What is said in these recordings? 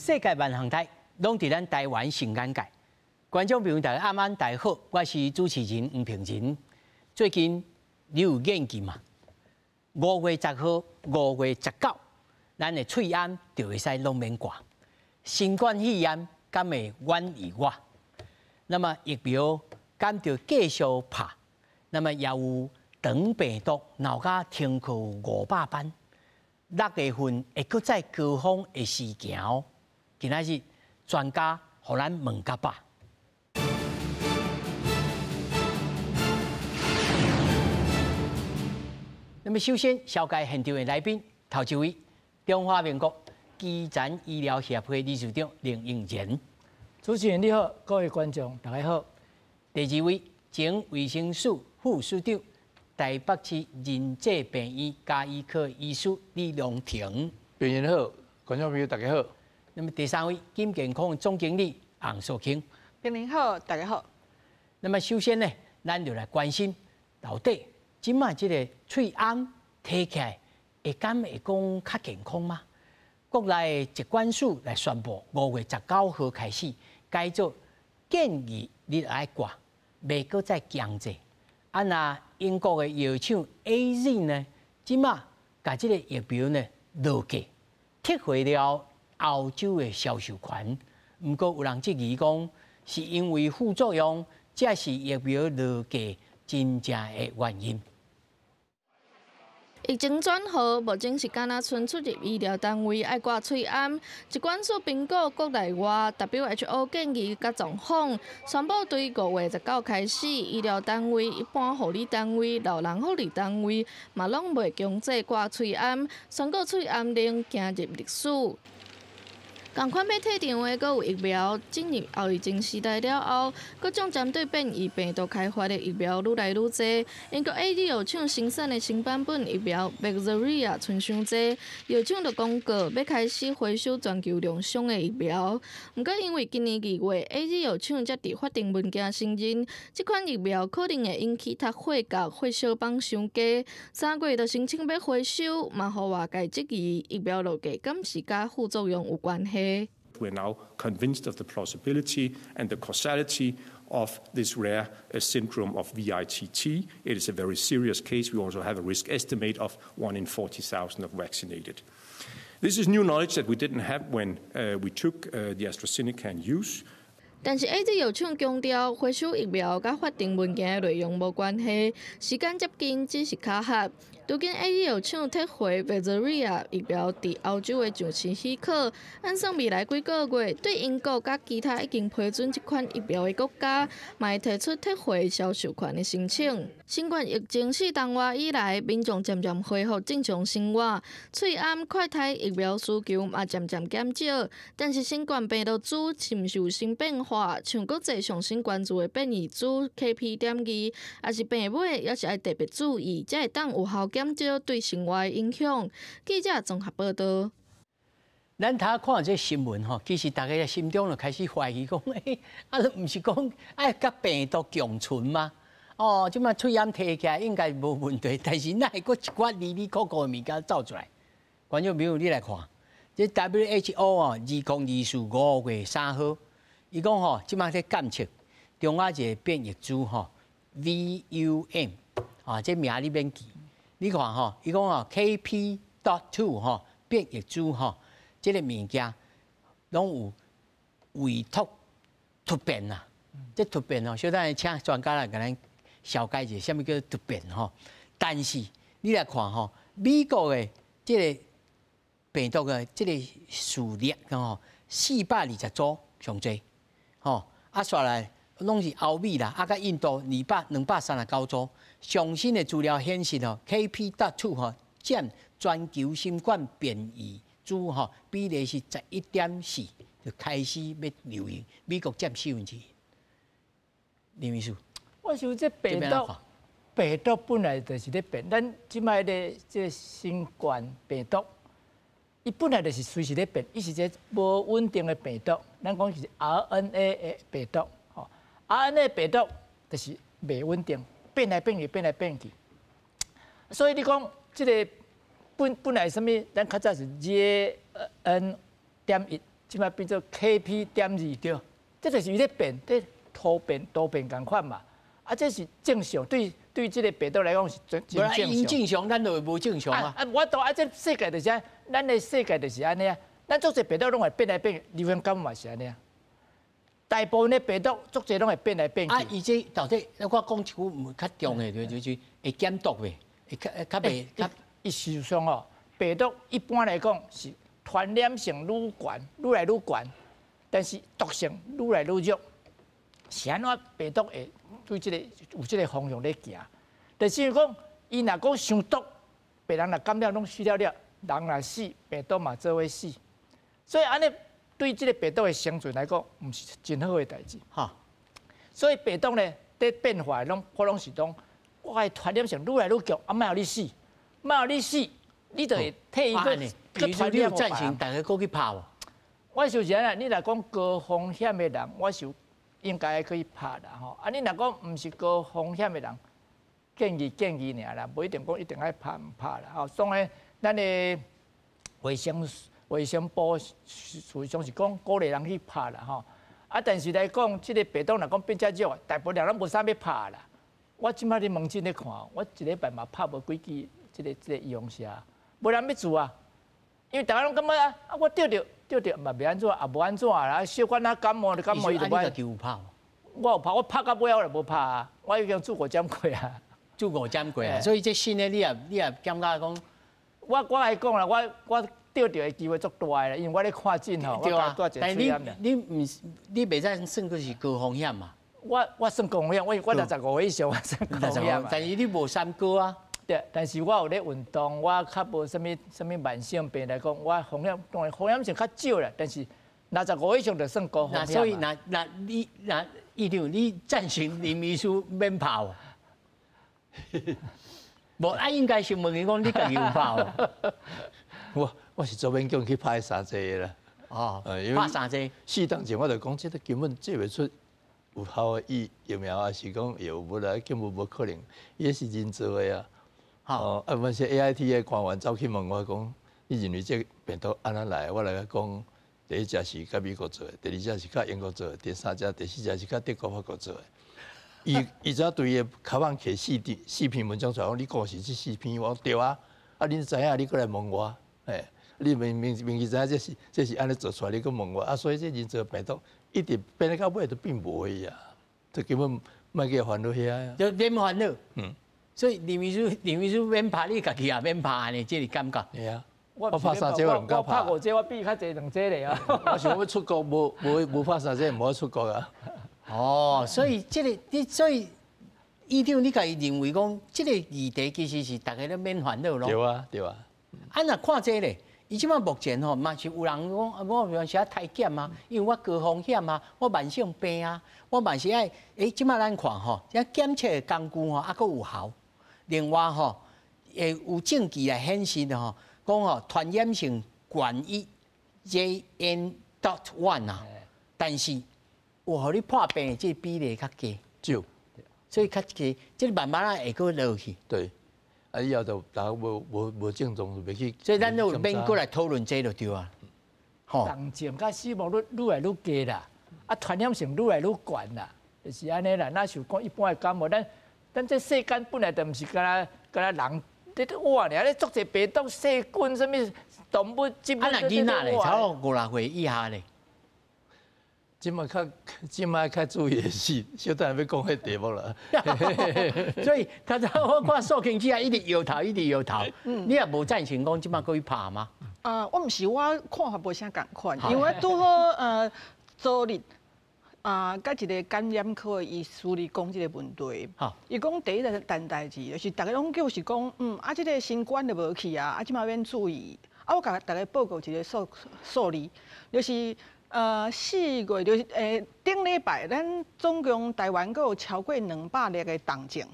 世界萬項台，攏佇咱台灣新眼界。觀眾朋友大家暗安，大家好，我是主持人黃平仁。最近你有研究嗎？5月10號、5月19，咱的喙罨就會使攏免掛。新冠肺炎敢會遠離我？那麼疫苗敢著繼續拍？那麼也有腸病毒鬧甲停課500班。6月份會閣再高峰的時行，今仔日專家予咱問甲飽。那麼首先，紹介現場的來賓，頭一位，中華民國基層醫療協會理事長林英賢。主持人你好，各位觀眾大家好。第二位，前衛生署副署長，台北市仁濟病院家醫科醫師李良廷。病人好，觀眾朋友大家好。那麼第三位，金健康總經理洪素卿。病人好，大家好。那麼首先呢，咱就來關心到底這擺這个喙罨提起來會敢會講較健康嗎？國內的疾管署來宣布，5月19號開始改做建議你愛掛，袂閣再強制。啊，若英國的藥廠 AZ 呢，這擺共這个疫苗呢落架，撤回了歐洲的銷售權。毋過有人質疑講，是因為副作用，才是疫苗落架真正的原因。疫情轉好，目前是敢若賰出入醫療單位愛掛喙罨。疾管署評估國內外 WHO 建議佮狀況，宣布對5月19開始，醫療單位、一般護理單位、老人福利單位嘛攏袂強制掛喙罨，宣告喙罨令行入歷史。仝款欲退場的，閣有疫苗進入後疫情時代了後，各種針對變異病毒開發的疫苗愈來愈濟。英國 AZ 藥廠生產的新版本疫苗 Vaxzevria 賰傷濟，藥廠就公告欲開始回收全球量傷的疫苗。毋過因為今年2月 AZ 藥廠才佇法定文件承認，這款疫苗可能會引起脫血佮血小板傷低，3月就申請欲回收，嘛予外界質疑疫苗落架敢是佮副作用有關係。 We are now convinced of the plausibility and the causality of this rare syndrome of VITT. It is a very serious case. We also have a risk estimate of 1 in 40,000 of vaccinated. This is new knowledge that we didn't have when we took the AstraZeneca in use. 但是 AZ 藥廠強調，回收疫苗佮法定文件的內容無關係，時間接近只是巧合。如今 AZ 藥廠撤回 Vaxzevria 疫苗佇歐洲的上市許可，按算未來幾個月對英國佮其他已經批准這款疫苗的國家，嘛會提出撤回銷售權的申請。新冠疫情四冬外以來，民眾漸漸恢復正常生活，喙罨快篩疫苗需求嘛漸漸減少。但是新冠病毒株是毋是有新變化？像國際上新關注的變異株 KP.2，抑是病尾，猶是愛特別注意，才會當有效減少對生活的影響。記者綜合報道。咱頭看這新聞吼，其實大家心中就開始懷疑講，欸，啊，毋是講愛佮病毒共存嗎？哦，這擺喙罨提起來應該無問題，但是哪會閣一寡哩哩扣扣的物件走出來？觀眾朋友，你來看，這 WHO 哦，2024五月3號，伊講吼，這擺咧監測中亞一個變異株吼，VUM 啊，這名你免記。你看吼，伊講吼 KP.2 吼變異株吼，這个物件攏有委託突變啊。這突變吼，小等下請專家來共咱紹介一下，啥物叫突變吼。但是你來看吼，美國的這个病毒的這个序列吼，420株上濟，吼啊，煞來攏是歐美啦，啊，佮印度239株。上新的資料顯示吼，KP.2 吼佔全球新冠變異株吼比例是11.4，就開始欲流行。美國佔1/4。林醫師，我想這病毒，病毒本來就是咧變，咱這擺的這新冠病毒，伊本來就是隨時咧變，伊是一個無穩定的病毒。咱講是 RNA 的病毒，吼，RNA 病毒就是袂穩定，變來變去，變來變去。所以你講這个本來啥物，咱較早是 JN.1。這擺變做 KP.2對，這就是伊咧變，咧突變多變仝款嘛。啊，這是正常，對對，這個病毒來講是真正常。正常，咱就會無正常啊。啊，我都啊，這世界就是按，咱的世界就是按呢啊。咱足濟病毒攏會變來變去，流行感冒嘛是按呢啊。大部分的病毒足濟攏會變來變去。啊，伊這到底我講一句毋較重的，就是會減毒袂？會較較袂較？伊事實上哦，病毒一般來講是傳染性愈懸，愈來愈懸，但是毒性愈來愈弱。是按怎病毒會對這個有這個方向咧行？但是講，伊若講傷毒，別人若感染攏死了了，人若死，病毒嘛做伙死。所以按呢，對這個病毒的生存來講，毋是真好的代誌。哈，所以病毒呢，佇變化攏可能是講，我的傳染性愈來愈強，啊，莫予你死，莫予你死，你就會替伊閣閣傳染。贊成大家閣去拍無？我想是按呢，你若講高風險的人，我想應該去拍啦吼。啊，你若講毋是高風險的人，建議建議爾啦，無一定講一定愛拍毋拍啦吼。當然，咱的衛生部事實上是講鼓勵人去拍啦吼。啊，但是來講，這個病毒若講變遮弱，大部分人攏無啥欲拍啦。我這擺佇門診咧看，我一禮拜嘛拍無幾支這個預防射，無人欲做啊。因為大家攏感覺啊，啊我著著著著嘛袂按怎，也無按怎啦，小可若感冒就感冒伊就無。你家己有拍無？我有拍，我拍到尾我就無拍啊，我已經注五針過啊，注五針過啊。所以這新的你也感覺講，我來講啦，我著著的機會足大的啦，因為我咧看診吼。對啊，但是你毋是你袂使算閣是高風險嘛？我算高風險，我65歲以上，我算高風險。但是你無三高啊。對，但是我有咧運動，我較無啥物啥物慢性病來講，我風險當然風險性較少啦。但是65歲以上就算高風險。所以若你若院長你贊成林醫師免拍無？無啊，應該是問伊講你家己有拍無？我是做勉強去拍三劑的啦。哦，拍三劑。4冬前我就講，這個根本做袂出有效的疫苗，還是講藥物來，根本無可能，伊是人造的啊。哦，啊，阮是 AIT 的官員走去問我講，你認為這個病毒按怎來？我來講，第一隻是佮美國做的，第二隻是佮英國做的，第三隻、第四隻是佮德國、法國做的。伊才對伊跤蠓摕四篇四篇文章出來，講你講是這四篇，我講對啊。啊，恁知影，你閣來問我，嘿，你明明明知影這是按呢做出來，你閣問我，啊，所以這人造病毒一直變到尾都變無去啊，這根本莫去煩惱遐啊。就免煩惱。嗯。所以林醫師，林醫師免拍，你家己也免拍呢，這個感覺。係啊，我拍三劑我毋敢拍。我拍五劑，我比較濟兩劑咧啊。我想欲出國，無無拍三劑，無法出國啊。哦，所以這個你所以院長，你家己認為講，這個議題其實是大家都免煩惱咯。對啊，對啊。啊，若看這個咧，伊這擺目前吼嘛是有人講，我有時啊體檢啊，因為我高風險啊，我慢性病啊，我嘛是愛，欸，這擺咱看吼，這檢測的工具吼，猶閣有效。另外吼，會有證據來顯示吼，講吼傳染性懸於 JN.1 啊，但是有予你破病的這個比例較低，少，所以較低，這個慢慢仔會閣落去。對，啊以後就大家無症狀就袂去。所以咱都免閣來討論這就對啊。吼，重症佮死亡率愈來愈低啦，啊傳染性愈來愈懸啦，就是按呢啦。若像講一般的感冒，咱這世間本來就毋是干焦人佇咧活爾，咧足濟病毒、細菌、啥物動物、植物。啊，若囡仔咧，超過50歲以下咧。這擺較注意的是，小等欲講彼題目啦。所以剛才我看素卿姐一直搖頭，一直搖頭。你也無贊成講這擺閣去拍嗎？啊，我毋是，我看法無啥仝款，因為拄好昨日啊，佮一個感染科的醫師咧講這個問題。伊講第一個代誌，就是逐家攏叫是講，啊，這個新冠就無去啊，啊，這擺免注意。啊，我共大家報告一個數字，就是4月就是頂禮拜，咱總共台灣閣有超過200例的重症，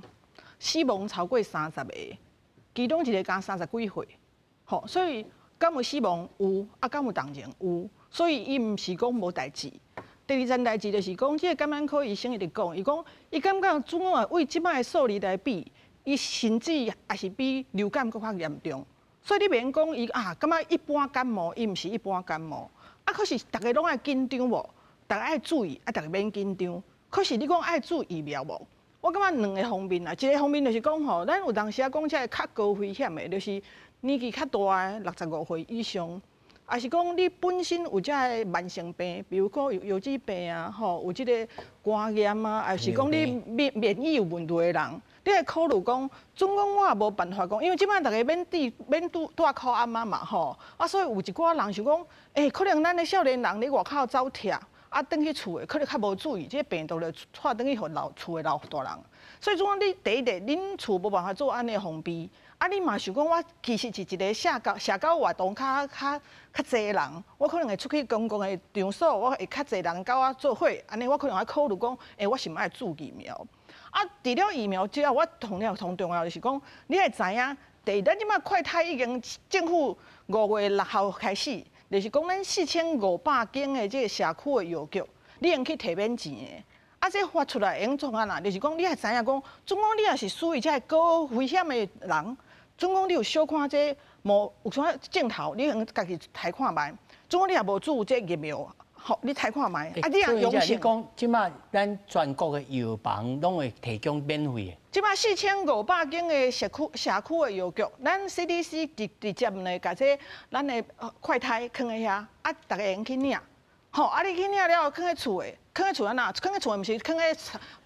死亡超過30個，其中一個敢30幾歲，吼，所以敢有死亡有，啊，敢有重症有，所以伊毋是講無代誌。第二層代誌就是講，這個感染科醫生伊直講，伊講伊感覺主要為這擺的數字來比，伊甚至也是比流感閣較嚴重。所以你袂用講伊啊，感覺一般感冒，伊毋是一般感冒。啊，可是逐家攏愛緊張無？逐家愛注意，啊，逐家免緊張。可是你講愛注疫苗無？我感覺兩个方面啦，一个方面就是講吼，咱有當時啊講這个較高危險的，就是年紀較大的65歲以上，抑是講你本身有這个慢性病，比如講有腰子病啊，吼，有這个肝炎啊，抑是講你免疫有問題的人，你會考慮講，總講我也無辦法講，因為這擺逐家免戴免拄戴口罩嘛吼，啊，所以有一寡人想講，欸，可能咱的少年人佇外口走跳。啊，轉去厝的可能較無注意，這个病毒就帶轉去予老厝的老大人。所以總講你第一个，恁厝無辦法做按呢防備，啊，你嘛想講我其實是一个社交活動較濟人，我可能會出去公共的場所，我會較濟人佮我做伙，按呢我可能愛考慮講，欸，我是毋愛注疫苗。啊，除了疫苗之後，我同了同重要就是講，你愛知影，第一，咱這擺快篩已經政府5月6號開始。就是講，咱4500間的這个社區的藥局，你用去提免錢的。啊，這發出來會用創按怎？就是講，你愛知影講，總講你若是屬於這个高危險的人，總講你有小看這無有啥症頭，你用家己篩看覓。總講你也無注這疫苗，吼，你篩看覓。啊，你若陽性。你講，這擺咱全國的藥房攏會提供免費的。這擺4500間的社區的藥局，咱 CDC 直接呢，共這咱的快篩囥佇遐，啊，逐家會用去領，吼，啊，你去領了後，囥佇厝的，囥佇厝按怎？囥佇厝的毋是囥佇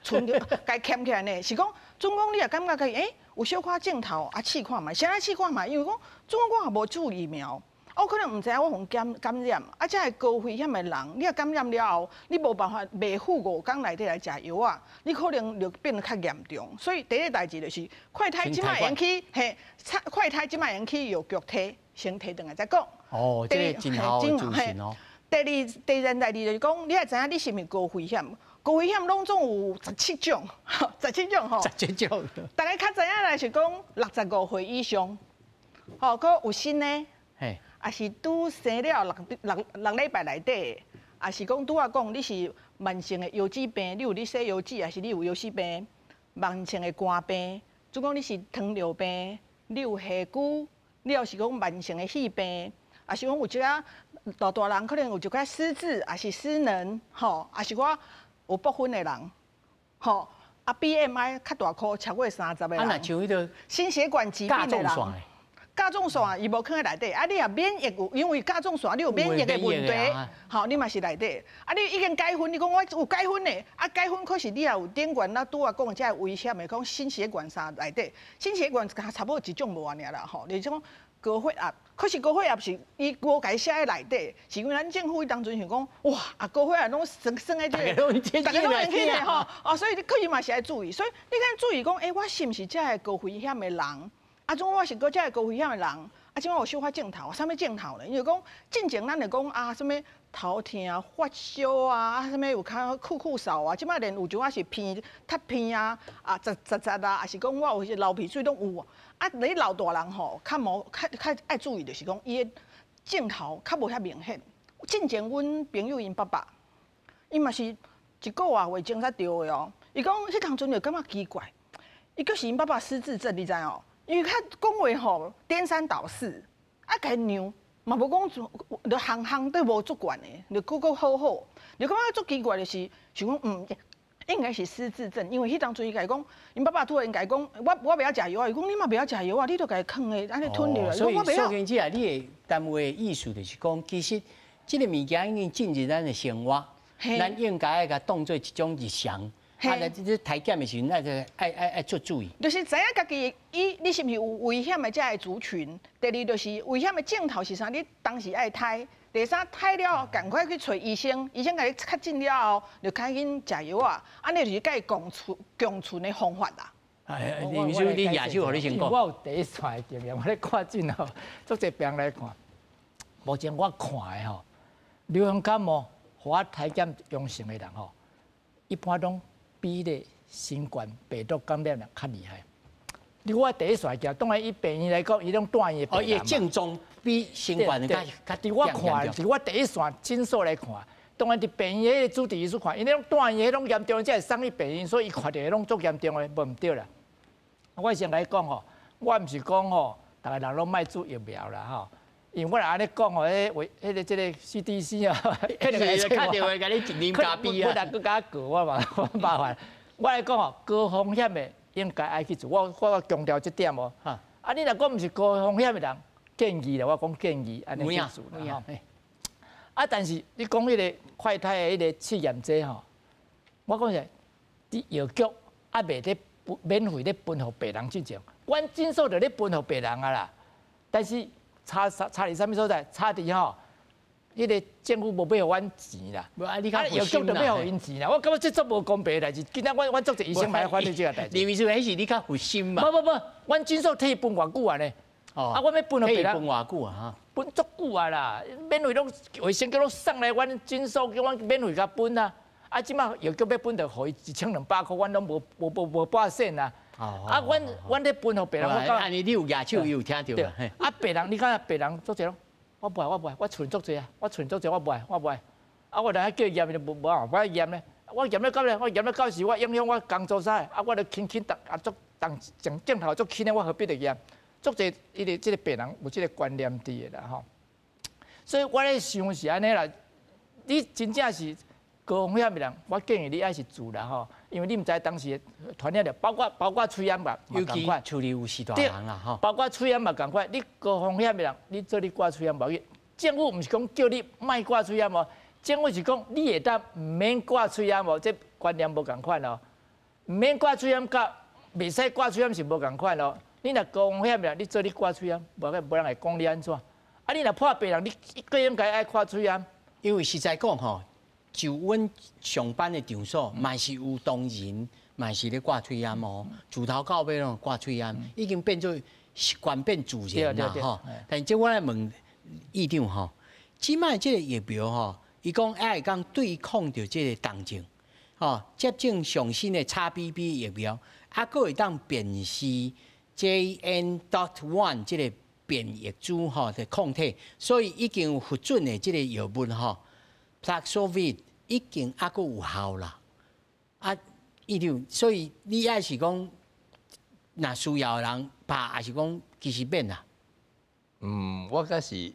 存著，共挾起來呢？是講，總講你若感覺家己欸有小可症頭，啊試看覓，啥愛試看覓？因為講總講我也無注疫苗。我可能毋知影我予感染，啊，這个高危險的人，你若感染了後，你無辦法袂赴5工內底來食藥啊，你可能就變得較嚴重。所以第一个代誌就是快篩這擺會用去，嘿，快篩這擺會用去藥局提，先提轉來再講。哦，這个真好的資訊哦。第二件代誌就是講，你愛知影你是毋是高危險？高危險攏總有十七種，十七種吼。十七種。逐家較知影來是講65歲以上，吼，閣有新的。抑是拄生了六禮拜內底，抑是講拄仔講你是慢性的腰子病，你有咧洗腰子，抑是你有腰子病，慢性的肝病，總講你是糖尿病，你有下疽，你抑是講慢性的肺病，抑是講有一寡大大人可能有一寡失智，抑是失能，吼，抑是我有部分的人，吼，啊 BMI 較大顆超過30的人，啊，若像彼个心血管疾病的人。甲狀腺伊無囥佇內底，啊，你若免疫有，因為甲狀腺你有免疫的問題，吼，你嘛是內底。啊，你已經改分，你講我有改分的，啊，改分可是你也有頂懸，咱拄仔講這个危險的，講心血管啥內底，心血管差不多一種無爾啦，吼，就是講高血壓，可是高血壓是伊無共寫佇內底，是因為咱政府彼當陣想講，哇，啊高血壓攏算算佇這个，逐家攏會去的吼，哦，所以你可是嘛是愛注意，所以你較注意講，欸，我是毋是這个高危險的人？啊，總我是閣這个高危險的人，啊，這擺有小可症頭，啥物症頭呢？因為講進前咱會講啊，啥物頭疼、發燒啊，啊，啥物有較咳咳嗽啊，這擺連有一寡是鼻塞鼻啊，啊，窒窒窒啊，抑是講我有流鼻水攏有。啊，你老大人吼，較無較較愛注意，就是講伊的症頭較無遐明顯。進前阮朋友𪜶爸爸，伊嘛是一個外月前才著的哦。伊講彼當陣就感覺奇怪，伊閣是𪜶爸爸失智症，你知哦？因為較講話吼顛三倒四，啊，共伊量嘛無講就項項都無足懸的，就閣閣好好，就感覺足奇怪，就是想講應該是失智症，因為彼當陣伊共伊講，𪜶爸爸突然共伊講，我袂曉食藥啊，伊講你嘛袂曉食藥啊，你著共伊囥的按呢吞落來。所以蘇根姐啊，你的單位的意思就是講，其實這個物件已經進入咱的生活，咱應該愛共當做一種日常。啊！那這體檢的時陣，愛愛愛做注意。就是知影家己，伊你是毋是有危險的這个族群？第二就是危險的症頭是啥？你當時愛篩。第三篩了後，趕快去揣醫生，醫生共你確診了後，就趕緊食藥啊。按呢就是佮伊共存的方法啦。哎，你說你舉手，予你先講。我有第一線的經驗，我咧看診吼，足濟病人來看。目前我看的吼，流行感冒，予我體檢陽性的人吼，一般攏比咧新冠病毒感染人較厲害。你我第一線行，當然以病院來講，伊攏住院的病人。哦，伊的症狀比新冠較較佇我看，佇我第一線診所來看，當然佇病院彼個主治醫師看，𪜶攏住院彼攏嚴重，才會送去病院，所以伊看著攏足嚴重的，無毋對啦。我先來講吼，我毋是講吼，逐个人攏莫注疫苗啦吼，因为我若按呢讲吼，彼个彼个这个 CDC 啊，可能会敲电话共你一啉咖啡啊，我若阁共我告我嘛，我麻烦。我来讲吼，高风险的应该爱去做，我强调这点哦。啊，你若讲毋是高风险的人，建议啦，我讲建议按呢去做啦吼。啊，但是你讲彼个快筛的彼个试验者吼，我讲是伫药局犹未咧免费咧分予病人之前，阮诊所就咧分予病人啊啦。但是差差差伫啥物所在？差伫吼，彼个政府无欲予阮钱啦，啊，你较药局就欲予𪜶钱啦。我感觉这足无公平的代志。今仔阮足济医生嘛咧反对这个代志。林医师，彼是你较佛心嘛？无无无，阮诊所替伊分偌久啊呢？啊，阮欲分予病人。分偌久啊？哈，分足久啊啦，免费拢卫生局拢送来阮诊所，叫阮免费共分啊。啊，这马药局欲分，就予伊1200箍，阮拢无半仙啊。啊，阮咧分予病人，我讲，按呢你有举手，伊有听著。啊，病人，你看病人足济拢，我无爱，我无爱，我厝足济啊，我厝足济，我无爱，我无爱。啊，我来叫伊验，伊就无无啊，我爱验咧。我验了到咧，我验了到时，我影响我工作啥？啊，我就轻轻动啊，足动镜镜头足轻的，我何必得验？足济伊个这个病人有这个观念伫的啦吼。所以我咧想是按呢啦，你真正是高风险的人，我建议你爱是做啦吼，因为你毋知当时传染了，包括喙炎嘛，尤其厝里有序大人啦吼，包括喙炎嘛仝款，你高风险的人，你做你挂喙炎无要紧。政府毋是讲叫你莫挂喙炎哦，政府是讲你会当毋免挂喙炎无，这观念无仝款哦。毋免挂喙炎佮袂使挂喙炎是无仝款哦。你若高风险的人，你做你挂喙炎，无无人会讲你按怎。啊，你若破病人，你阁应该爱挂喙炎。因为实在讲吼，就阮上班的场所，嘛是有同仁，嘛是咧挂喙炎哦，自头到尾拢挂喙炎，已经变做习惯变自然啦吼。但这我来问院长吼，这摆这个疫苗吼，伊讲犹会当对抗著这个重症，吼，接种上新的 XBB 疫苗，犹阁会当辨识 JN.1 这个变异株吼的抗体，所以已经有核准的这个药物吼，Paxlovid 已经犹阁有效啦。啊，院长，所以你抑是讲，若需要的人拍，抑是讲其实免啦？嗯，我敢是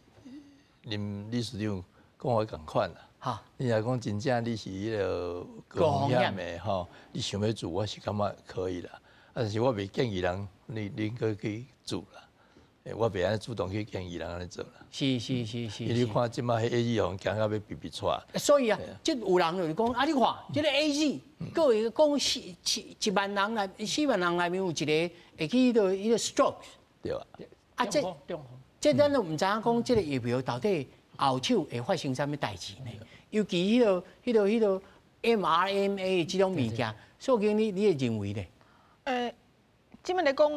林理事长讲的仝款啦。你若讲真正你是彼个高风险的吼，你想欲做，我是感觉可以啦。啊，但是我袂建议人你阁去做啦。我袂按呢主动去建议人按呢做啦。因为你看这马彼 AZ 予人惊到欲逼逼掣。所以啊，这有人就是讲啊，你看这个 AZ，阁会讲四七一万人内4万人内面有一个会去彼个彼个 stroke。对啊。啊，这咱都毋知影讲这个疫苗到底后手会发生啥物代志呢？尤其彼个 mRNA 这种物件，所以你会认为呢？这马来讲，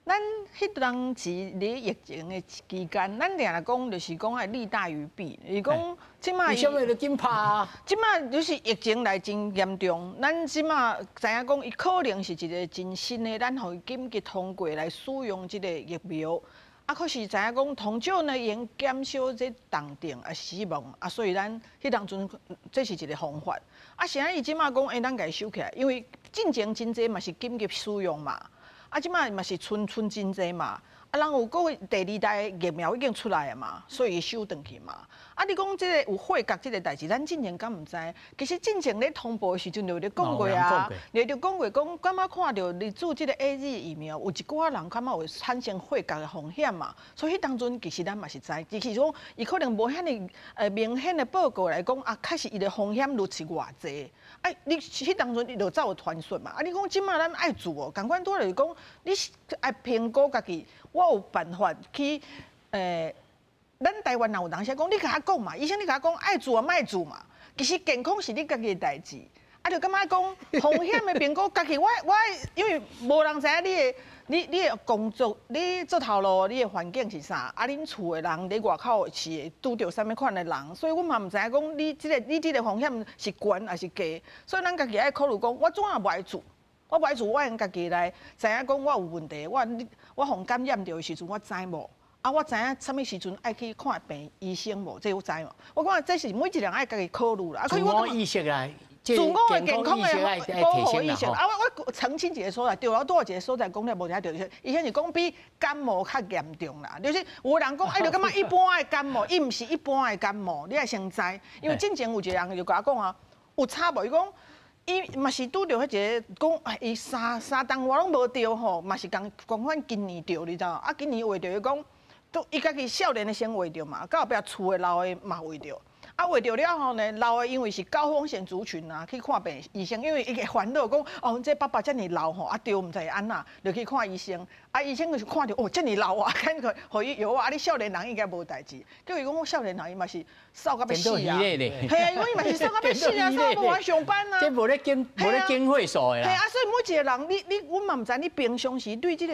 咱彼当时伫疫情的期间，咱定定讲就是讲爱利大于弊，是讲这马为啥物就紧拍啊？这马就是疫情来真严重，咱这马知影讲，伊可能是一个真新的，咱予伊紧急通过来使用这个疫苗。啊，可是知影讲，通少呢，会减少这重症啊死亡啊，所以咱彼当阵这是一个方法。啊，现在伊这马讲，欸，咱共伊收起来，因为进前真济嘛是紧急使用嘛，啊，这马嘛是賰賰真济嘛。啊，人有阁第二代疫苗已经出来啊嘛，所以收转去嘛。啊，你讲这个有血压这个代志，咱进前敢毋知？其实进前咧通报的时阵就咧讲过啊，就讲过讲，感觉看著你注这个 AZ 疫苗，有一寡人感觉有产生血压的风险嘛。所以彼当阵其实咱嘛是知，只是讲伊可能无遐尔明显的报告来讲啊，确实伊的风险率是偌济。哎，你彼当阵伊就早有传说嘛。啊，你讲这马咱爱做哦，仝款拄就是讲，你爱评估家己。我有办法去，咱台湾若有人时讲，你共我讲嘛，医生你共我讲爱做啊，莫做嘛。其实健康是你家己的代志，啊，就感觉讲风险的评估，家己我因为无人知影你的你的工作，你做头路，你的环境是啥，啊，恁厝的人伫外口是会拄著啥物款的人，所以阮嘛毋知影讲你这个风险是悬抑是低，所以咱家己爱考虑讲，我怎样无爱做。我无爱做，我用家己来知影讲我有问题，我予感染著的时阵我知无？啊，我知影啥物时阵爱去看病医生无？这我知无？我感觉这是每一个人爱家己考虑啦。自我意识来自我的健康的保護意識。啊，我澄清一個所在，對，我拄有一個所在講了無聽著，伊遐是講比感冒較嚴重啦。就是有人講，哎，你感覺一般的感冒，伊毋是一般的感冒，你愛先知。因為進前有一個人就共我講啊，有差無？伊講伊嘛是拄著彼一個講，伊三冬我攏無著吼，嘛是仝仝款今年著，你知無？啊，今年患著伊講，都伊家己少年的先患著嘛，到後壁厝的老的嘛患著。啊，患著了後呢，老的因為是高風險族群啊，去看病醫生，因為伊會煩惱講，哦，阮這爸爸遮爾老吼，啊著毋知會按怎，就去看醫生。啊，醫生就是看著，哦，遮爾老啊，趕快予伊藥啊，啊，你少年人應該無代誌。叫伊講，我少年人伊嘛是瘦甲欲死啊，係啊，伊講伊嘛是瘦甲欲死啊，瘦無法上班啊。這無咧檢，無咧檢歲數的啦。係啊，所以每一個人，你，阮嘛毋知你平常時對這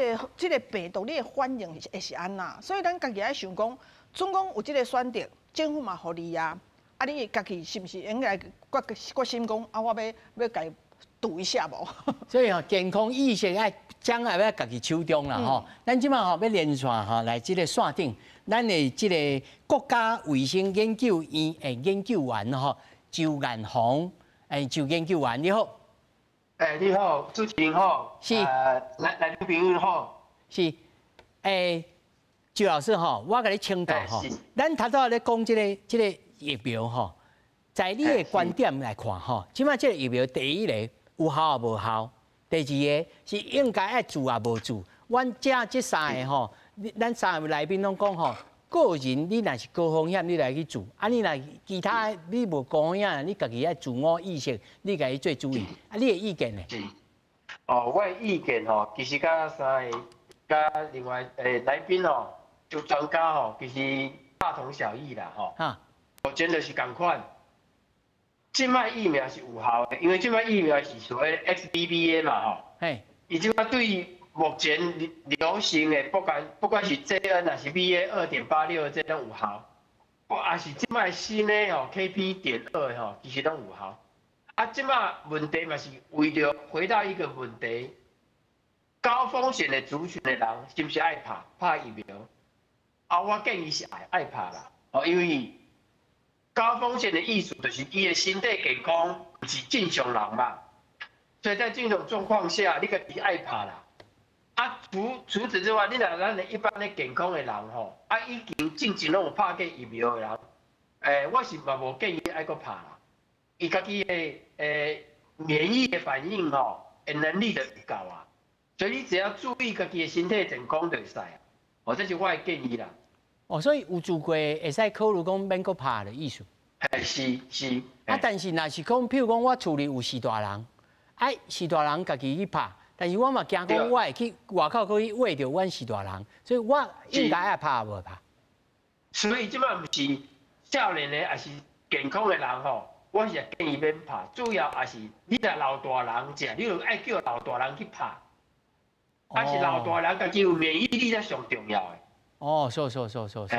個病毒你的反應會是按怎，所以咱家己愛想講，總講有這個選擇，政府嘛予你啊。啊！你家己是毋是應該決心講啊？我欲共賭一下無？所以吼，健康意識愛掌握佇家己手中啦吼。咱這擺吼欲連線吼來這個線頂，咱的這個國家衛生研究院的研究員吼周彥宏，周研究員你好。欸，你好，主持人好。是。來賓朋友好。是。周老師吼，我共你請教吼，咱頭拄仔咧講這個疫苗吼，在你的觀點來看吼，這擺這個疫苗第一個有效抑無效？第二個是應該愛注抑無注？阮遮這三個吼，咱三個來賓攏講吼，個人你若是高風險，你來去注；啊，你若其他你無高風險，你家己愛自我意識，你家己做注意。啊，你的意見呢？哦，我的意見吼，其實佮三個佮另外來賓吼，就專家吼，其實大同小異啦吼。目前就是仝款，這擺疫苗是有效的，因為這擺疫苗是所謂 XBB 嘛吼。伊這擺對目前流行的，不管是 JN 還是 BA 2.86，這攏有效。抑是這擺新的吼 KP.2吼，其實攏有效。啊，這擺問題嘛是為著回到一個問題，高風險的族群的人是毋是愛拍疫苗？啊，我建議是愛拍啦，哦，因為高風險的意思就是伊的身體健康毋是正常人嘛，所以在這種狀況下，你家己愛拍啦。啊，除此之外，你若咱的一般的健康的人吼，啊，已經進前攏有拍過疫苗的人，我是嘛無建議愛閣拍啦。伊家己的免疫的反應吼，的能力就會夠啊。所以你只要注意家己的身體健康就會使啊。哦，這是我的建議啦。哦，所以有注過會使考慮講免閣拍的意思。嘿，是是。啊，但是若是講，譬如講我厝裡有序大人，啊，序大人家己去拍，但是我嘛驚講我會去外口閣去秽著阮序大人，所以我應該愛拍無拍？所以這擺毋是少年的，抑是健康的人吼，我是建議免拍，主要也是你若老大人食，你就愛叫老大人去拍，抑是老大人家己有免疫力才上重要的。哦，是是是是是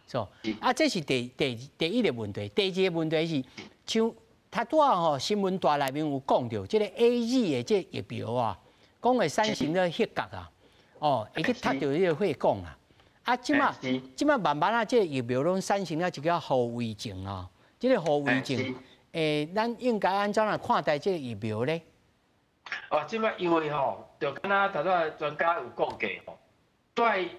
是，啊，這是第一個問題，第二個問題是，像頭拄仔吼新聞台內面有講著，這個 AZ 的這個疫苗啊，講會產生了血結啊，哦，會去塞著這個血管啊，啊，這擺慢慢啊，這個疫苗攏產生了一個後遺症啊，這個後遺症，咱應該按怎來看待這個疫苗咧？哦，這擺因為吼，就敢若頭拄仔專家有講過吼，對。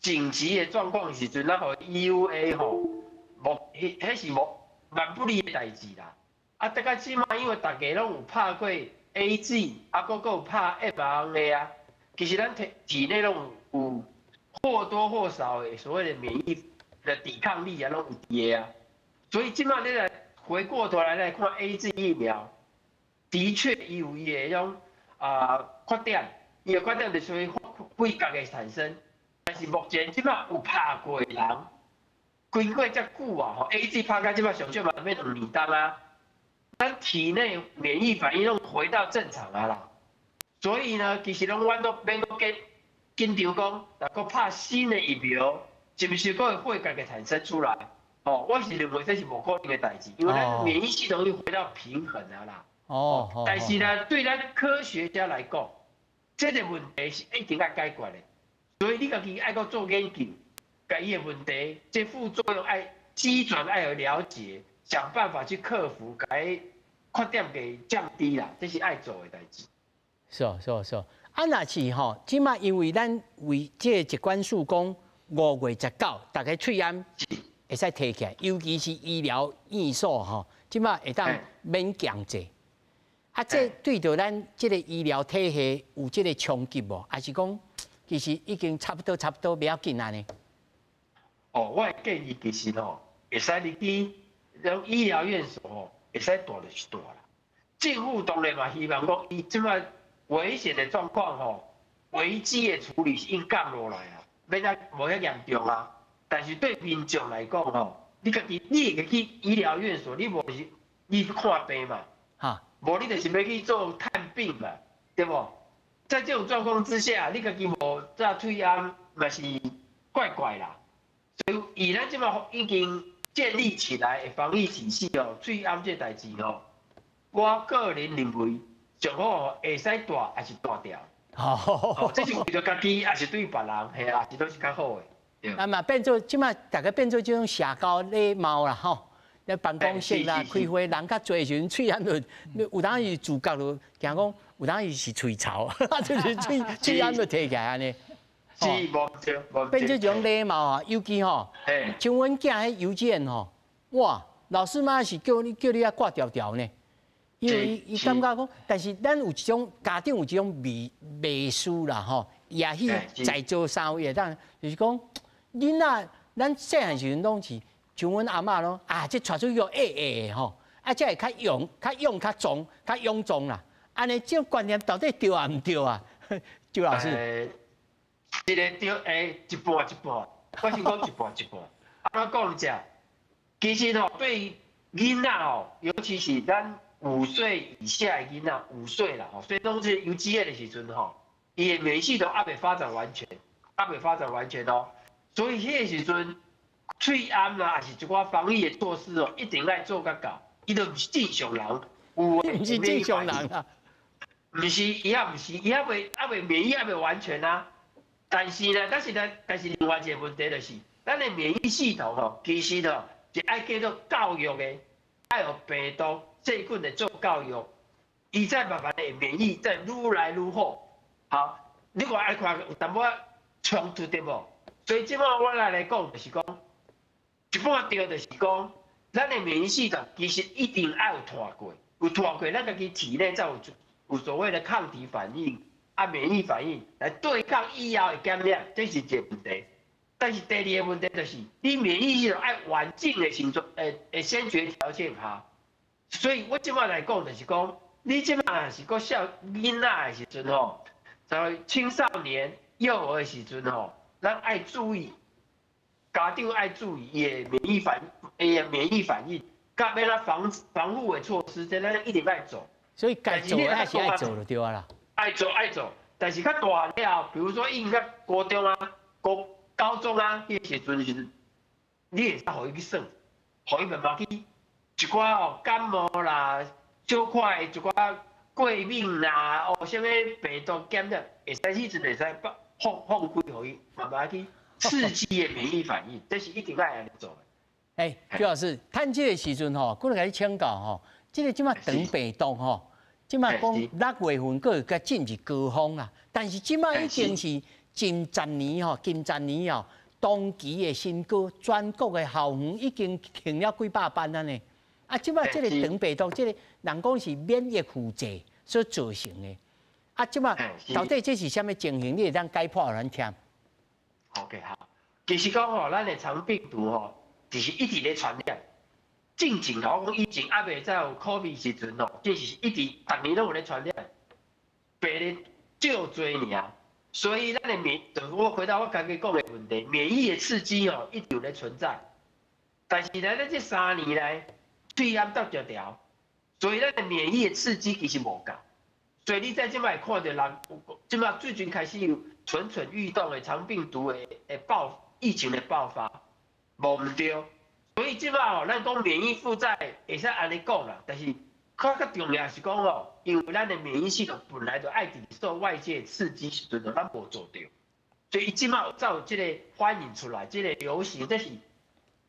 緊急的狀況時陣，咱予 EUA 吼，無，彼是無蠻不利的代誌啦。啊，這個這擺因為大家攏有拍過 AZ，啊，閣閣有拍 mRNA 啊，其實咱體內攏有或多或少的所謂的免疫的抵抗力啊，攏有佇的啊。所以這擺你來回過頭來看 AZ 疫苗，的確伊有伊的彼種啊缺點，伊的缺點就是血結的產生。但是目前這擺有拍過的人，經過遮久啊，吼 AZ 拍到這擺上少嘛欲2年冬啊，咱體內免疫反應攏回到正常啊啦。所以呢，其實攏阮都免閣緊緊張講，若閣拍新的疫苗，是毋是閣會血結的產生出來？哦，我是認為這是無可能的代誌，因為咱免疫系統已回到平衡啊啦。但是呢，對咱科學家來講，這個問題是一定愛解決的。所以你家己愛閣做研究，共伊的問題，這副作用愛機轉愛有了解，想辦法去克服，共伊缺点给降低啦，这是爱做的代志。是是是，啊，若是吼，這擺因為咱為這個疾管署講5月19，逐家喙罨會使提起來，尤其是醫療院所吼，這擺會當免強制。啊，這對著咱這個醫療體系有這個衝擊無？還是講其實已經差不多差不多袂要緊按呢？哦，我的建議其實吼，會使入去種醫療院所吼，會使戴就是戴啦。政府當然嘛希望講，伊這擺危險的狀況吼，危機的處理是應降落來啊，免啊無遐嚴重啊。但是對民眾來講吼，你家己你會去醫療院所，你無是你去看病嘛？哈，無你就是欲去做探病嘛，對無？在這種狀況之下，你家己無紮喙罨嘛是怪怪啦。所以，以咱這擺已經建立起來的防疫體系哦，喙罨這代誌哦，我個人認為上好會使戴還是戴掉。好，這是為著家己，還是對別人，嘿啊，是都是較好的。啊嘛變做這擺逐家變做這種社交禮貌啦，吼。咧辦公室啦，開會人較濟時陣，喙罨就有當時自覺就驚講，有當時是喙臭，就是喙罨就提起來按呢。是無對，無變做這種禮貌啊，尤其吼，像阮囝彼幼稚園吼，哇，老師嘛是叫你愛掛條條呢，因為伊感覺講，但是咱有一種家長有一種迷思啦吼，也許在座三位會當，就是講囡仔，咱細漢時陣攏是像阮阿嬤攏啊，這帶出去會會吼，啊，才會較勇、較勇、較壯、較勇壯啦。按呢這種觀念到底對抑毋對啊？周老師。一个對，一半一半，我先講一半一半。按怎講者？其實吼，對囡仔吼，尤其是咱5歲以下的囡仔，五歲啦吼，所以當這幼稚園的時陣吼，伊的免疫系統猶未發展完全，猶未發展完全哦。所以彼個時陣，喙罨啦，抑是一寡防疫的措施哦，一定愛做較到。伊就毋是正常人，有毋是正常人啊？毋是，伊猶毋是，伊猶未免疫猶未完全啊。但是呢，但是另外一個問題就是，咱的免疫系統吼，其實吼是愛叫做教育的，愛予病毒細菌來做教育，伊才慢慢的免疫再愈來愈好。好，你看愛看有淡薄仔衝突對無？所以這擺我來講就是講，一半對就是講，咱的免疫系統其實一定愛有脫過，有脫過，咱家己體內才有所謂的抗體反應。啊，免疫反應來對抗以後的感染，這是一個問題。但是第二個問題就是，你免疫系統愛完整的形狀，先決條件下。所以我這擺來講就是講，你這擺是閣小囡仔的時陣吼，在青少年、幼兒的時陣吼，咱愛注意，家長愛注意伊的免疫反應，佮欲按怎防護的措施，這咱一定愛做。所以該做還是愛做就對啊啦。愛做愛做，但是較大漢了後，比如說伊較國中啊、國高中啊，彼個時陣是，你會使予伊去耍，予伊慢慢去一寡哦感冒啦，小可的一寡過敏啦，哦，啥物病毒感染，會使彼陣會使放放開予伊慢慢去刺激的免疫反應，這是一定愛按呢做的。欸，周老師，趁這個時陣吼，過來共你請教吼，這個這擺腸病毒吼。這擺講6月份閣會閣進入高峰啊，但是這擺已經是近十年吼，近十年哦，當期的新高，全國的校園已經停了幾百班啊呢。啊，這擺這個腸病毒，這個人講是免疫負債所造成的。啊，這擺到底這是啥物情形？你會當解剖予咱聽？OK，好。其實講吼，咱的腸病毒吼，就是一直咧傳染。進前吼，講以前猶未才有 COVID 時陣吼，這是一直逐年攏有咧傳染，病咧少濟爾。所以咱的免，就我回答我剛剛講的問題，免疫的刺激吼，一直有咧存在。但是呢，咱這3年來，喙罨搭條條，所以咱的免疫的刺激其實無夠。所以你在這擺看著人，這擺最近開始有蠢蠢欲動的腸病毒的爆疫情的爆發，無毋對。所以這擺吼，咱講免疫負債會使按呢講啦，但是較重要是講吼，因為咱的免疫系統本來就愛佇受外界刺激時陣，咱無做著，所以伊這擺才有這個反應出來，這個流行，這是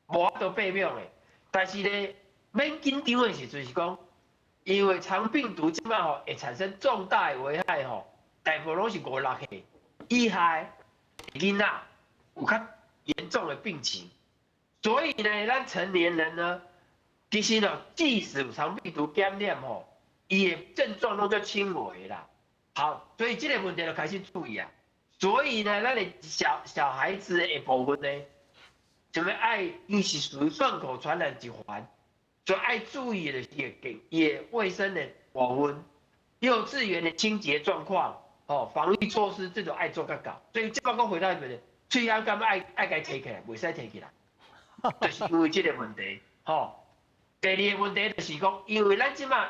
無法度避免的。但是呢，免緊張的時陣是講，因为肠病毒这摆吼会产生重大的危害吼，大部分拢是5、6岁以下的囡仔有较严重的病情，所以呢，咱成年人呢，其实呢，即使有肠病毒感染吼，伊的症状拢较轻微啦。好，所以这个问题就开始注意啊。所以呢，咱的小小孩子的部分呢，就欲爱，伊是属于粪口传染一环，所以爱注意的是伊的卫生的部分，幼稚园的清洁状况，哦，防疫措施这种爱做较到。所以这摆讲回到一个，喙罨敢爱爱共提起来，袂使提起来，就是因为这个问题，吼。第二个问题就是讲，因为咱这摆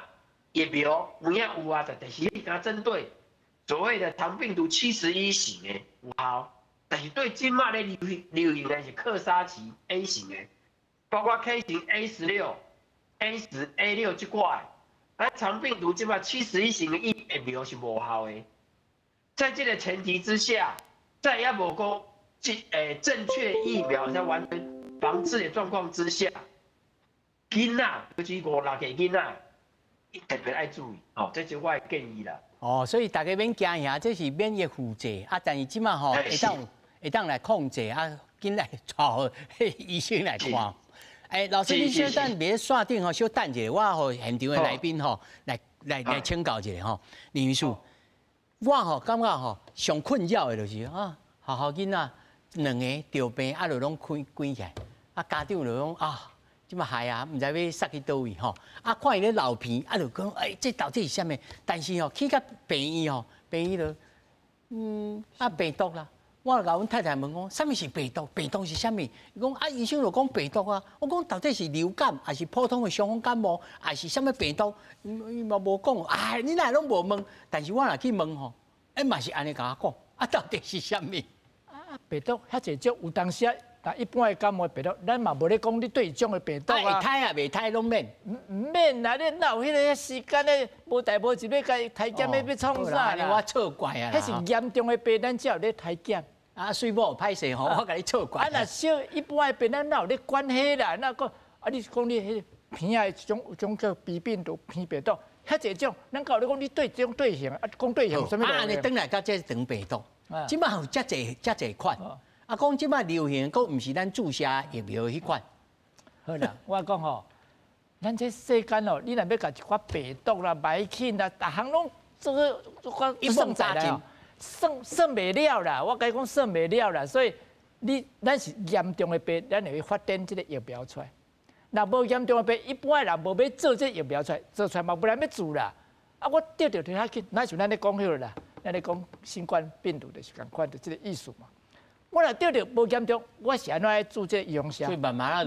疫苗有影有啊，但是伊敢针对所谓的肠病毒71型的有效，但是对这摆咧流行流行的是克沙奇 A 型的，包括 K 型 A16、A10、A6这寡的，咱肠病毒这摆71型的疫苗是无效的。在这个前提之下，在犹无讲这正确疫苗在完全防治的状况之下，囡仔尤其5、6岁囡仔，特别爱注意哦，这是我的建议啦。哦，所以大家免惊吓，这是免疫辅助啊，但是这摆吼会当会当来控制啊，紧来带医生来看。哎，老师，你小等别线顶吼，小等一下，我予现场的来宾吼来来来请教一下吼，林医师，我吼感觉吼上困扰的就是啊，学校囡仔两个著病啊，就拢关关起来，啊家长就讲啊，这摆害啊，毋知欲杀去佗位吼，啊看伊咧流鼻，啊就讲哎，这到底是啥物？但是吼去到病院吼，病院就啊病毒啦。我就共阮太太问讲，啥物是病毒？病毒是啥物？伊讲啊，医生就讲病毒啊。我讲到底是流感，还是普通的伤风感冒，还是啥物病毒？伊嘛无讲。哎，你哪拢无问？但是我若去问吼，哎嘛是按呢共我讲。啊，到底是啥物？啊，病毒遐济种，有当时啊，但一般的感冒病毒，咱嘛无咧讲你佗一种的病毒啊。会胎啊，袂胎拢免。毋免啦，你哪有彼个时间咧？无代无志欲共筛检欲欲创啥啦？我错怪啊！彼是严重的病，咱才有咧筛检。啊，水某歹势吼，我共你错怪。啊，若小一般的病，咱哪有咧管彼啦？那个啊，你讲你彼鼻仔的一种一种叫鼻病毒、鼻病毒，遐济种，咱有咧讲你对这种对型啊，讲对型啥物？啊，按呢转来到这肠病毒，这摆有遮济遮济款。啊，讲这摆流行，阁毋是咱注射疫苗彼款。好啦，我讲吼，咱这世间哦，你若欲共一寡病毒啦、霾菌啦，逐项拢做个一网打尽，算算袂了啦。我共你讲算袂了啦，所以你咱是严重的病，咱会发展这个疫苗出来。若无严重的病，一般的人无欲做这疫苗出来，做出来嘛无人欲注啦。啊，我得著就较紧，哪像咱咧讲彼个啦，咱咧讲新冠病毒就是仝款，就这个意思嘛。我若得著无严重，我是按怎爱注这预防射？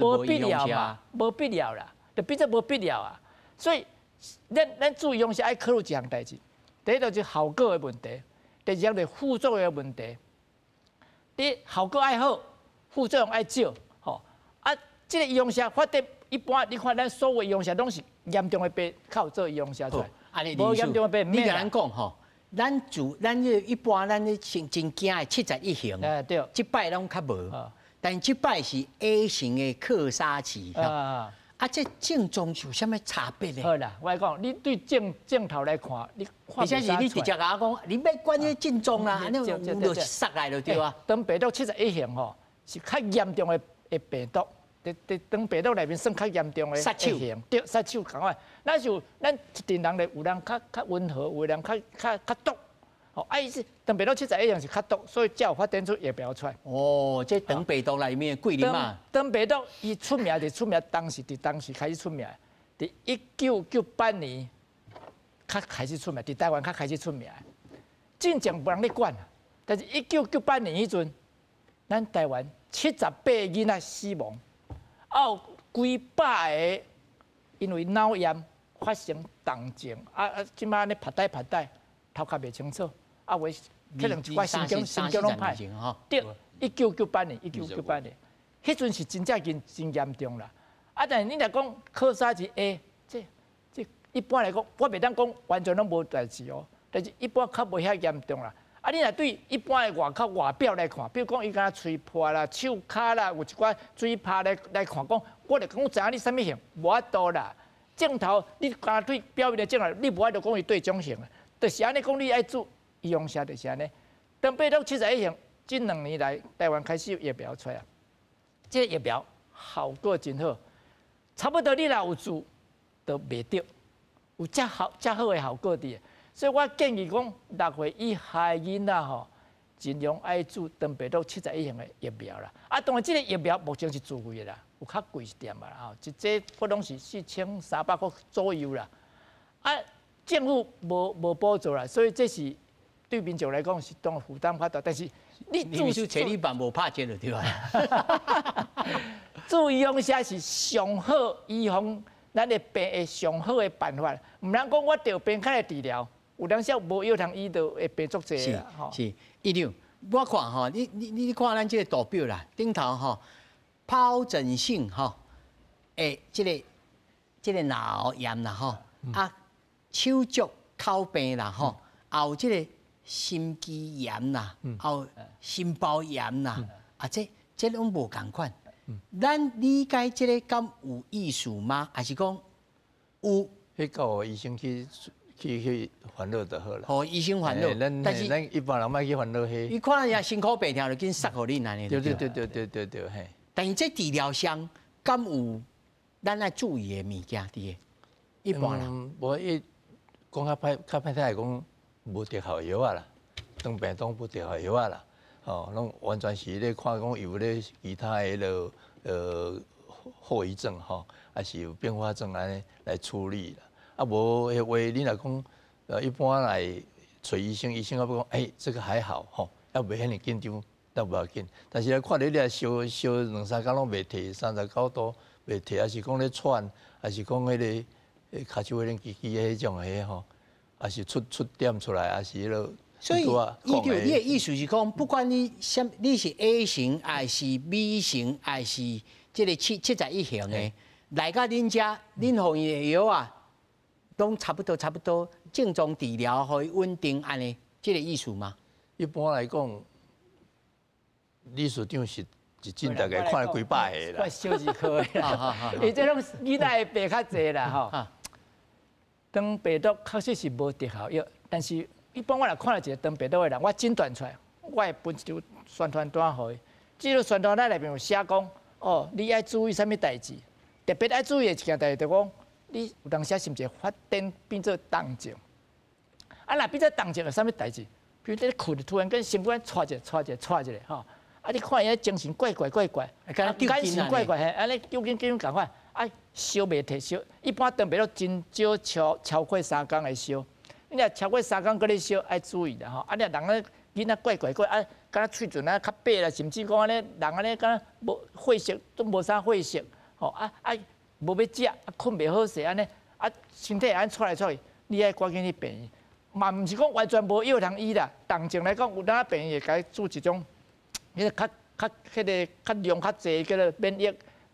无必要嘛，无必要啦，就变做无必要啊。所以，咱咱注预防射爱考虑一项代志，第一就是效果的问题，第二项就是副作用的问题。你效果爱好，副作用爱少，吼啊，这个预防射发展一般，你看咱所有预防射拢是严重的病，较有做预防射出来。无严重的病，你共咱讲吼。咱注咱这一般咱咧真真惊的71型，对，这摆拢较无，但这摆是 A 型的克沙奇，啊，这症状有啥物差别呢？好啦，我讲，你对镜镜头来看，你而且是你直接共我讲，你欲管彼症状啦，你有就杀来就对啊。肠病毒71型吼，是较严重的的病毒，伫伫肠病毒内面算较严重的杀手型，对，杀手仝款。咱是有咱一阵人咧，有人较较温和，有人较较较毒。吼，啊，伊是肠病毒71型是较毒，所以才有发展出疫苗出来。哦，这肠病毒内面桂林嘛。肠病毒伊出名就出名，当时伫当时开始出名，伫1998年较开始出名，伫台湾较开始出名。进前无人咧管，但是1998年彼阵，咱台湾78个囡仔死亡，啊有几百个因为脑炎发生重症，啊啊，这摆按呢拍带拍带，头壳袂清楚，啊有可能一寡神经神经拢歹。对，一九九八年，一九九八年，彼阵是真正真真严重啦。啊，但是你若讲柯沙是 A，这这一般来讲，我袂当讲完全拢无代志哦，但是一般较无遐严重啦。啊，你若对一般的外口外表来看，比如讲伊敢若喙破啦、手跤啦，有一寡水泡来来看，讲我就讲知影你啥物型，无法度啦。症頭你干對表面的症頭，你無愛就講伊對種型，就是按呢講你愛注預防射就是按呢。腸病毒71型，這2年來台灣開始有疫苗出來，這個疫苗效果真好，差不多你若有注，就袂著，有遮好遮好的效果佇。所以我建議講，6歲以下囡仔吼，盡量愛注腸病毒七十一型的疫苗啦。啊，當然這個疫苗目前是自費的啦，有較貴一點嘛吼，一劑可能是4300塊左右啦。啊，政府無補助啦，所以這是對民眾來講是當負擔較大。但是你注冊你辦無拍折就對啦。注預防射是上好預防咱的病的上好的辦法。毋通講我著病較來治療，有當時無藥通醫就會病足濟啦。是，醫療，我看吼，你看咱這個圖表啦，頂頭吼，疱疹性吼，這個腦炎啦吼，啊，手足口病啦吼，還有這個心肌炎啦，還有心包炎啦，啊，這攏無仝款。咱理解這個敢有意思嗎？還是講有？彼個醫生去煩惱就好啦。予醫生煩惱，但是咱一般人莫去煩惱彼。伊看人辛苦病痛就緊殺予恁按呢。對對對對對對對嘿。但是這治療上敢有咱愛注意的物件佇個？一般人。無伊講較歹較歹聽來講，無特效藥仔啦，腸病毒無特效藥仔啦，吼，攏完全是咧看講有咧其他的彼個後遺症吼，還是有併發症按呢來處理啦。啊，無的話，你若講一般來揣醫生，醫生猶閣講，欸，這個還好吼，猶袂遐爾緊張，倒無要緊。但是來看你你燒燒兩三工攏袂退，39度袂退，還是講咧喘，還是講彼個跤手彼種吱吱彼種的吼，還是出出點出來，還是彼個。所以，伊就你的意思是講，不管你啥，你是 A 型還是 B 型，還是這個71型的，來到恁遮，恁予伊的藥啊，攏差不多，差不多症狀治療，予伊穩定按呢，這個意思嗎？一般來講，理事長是一診大概看了幾百個啦。我小兒科的啦，伊這種囡仔的病較濟啦吼。腸病毒確實是無特效藥，但是一般我若看著一個腸病毒的人，我診斷出來，我會分一張宣傳單予伊。這個宣傳單內面有寫講，哦，你愛注意啥物代誌？特別愛注意的一件代誌，就講你有當時是毋是發展變做重症？啊，若變做重症有啥物代誌？比如你睏，突然間身軀掣一下、掣一下、掣一下，吼！啊，你看伊精神怪怪怪怪，眼神怪怪嘿，按呢揪緊緊仝款，啊，燒袂退燒。一般腸病毒真少超過3工會燒。你若超過三工閣咧燒，愛注意啦吼！啊，你若人咧囡仔怪怪怪，啊，敢若喙唇啊較白啦，甚至講按呢人按呢敢若無血色，都無啥血色，吼啊啊，無欲食，啊睏袂好勢按呢，啊身體按掣來掣去，你愛趕緊去病院。嘛毋是講完全無藥通醫啦，重症來講，有當病院會共伊注一種，彼個較較彼個較量較濟叫做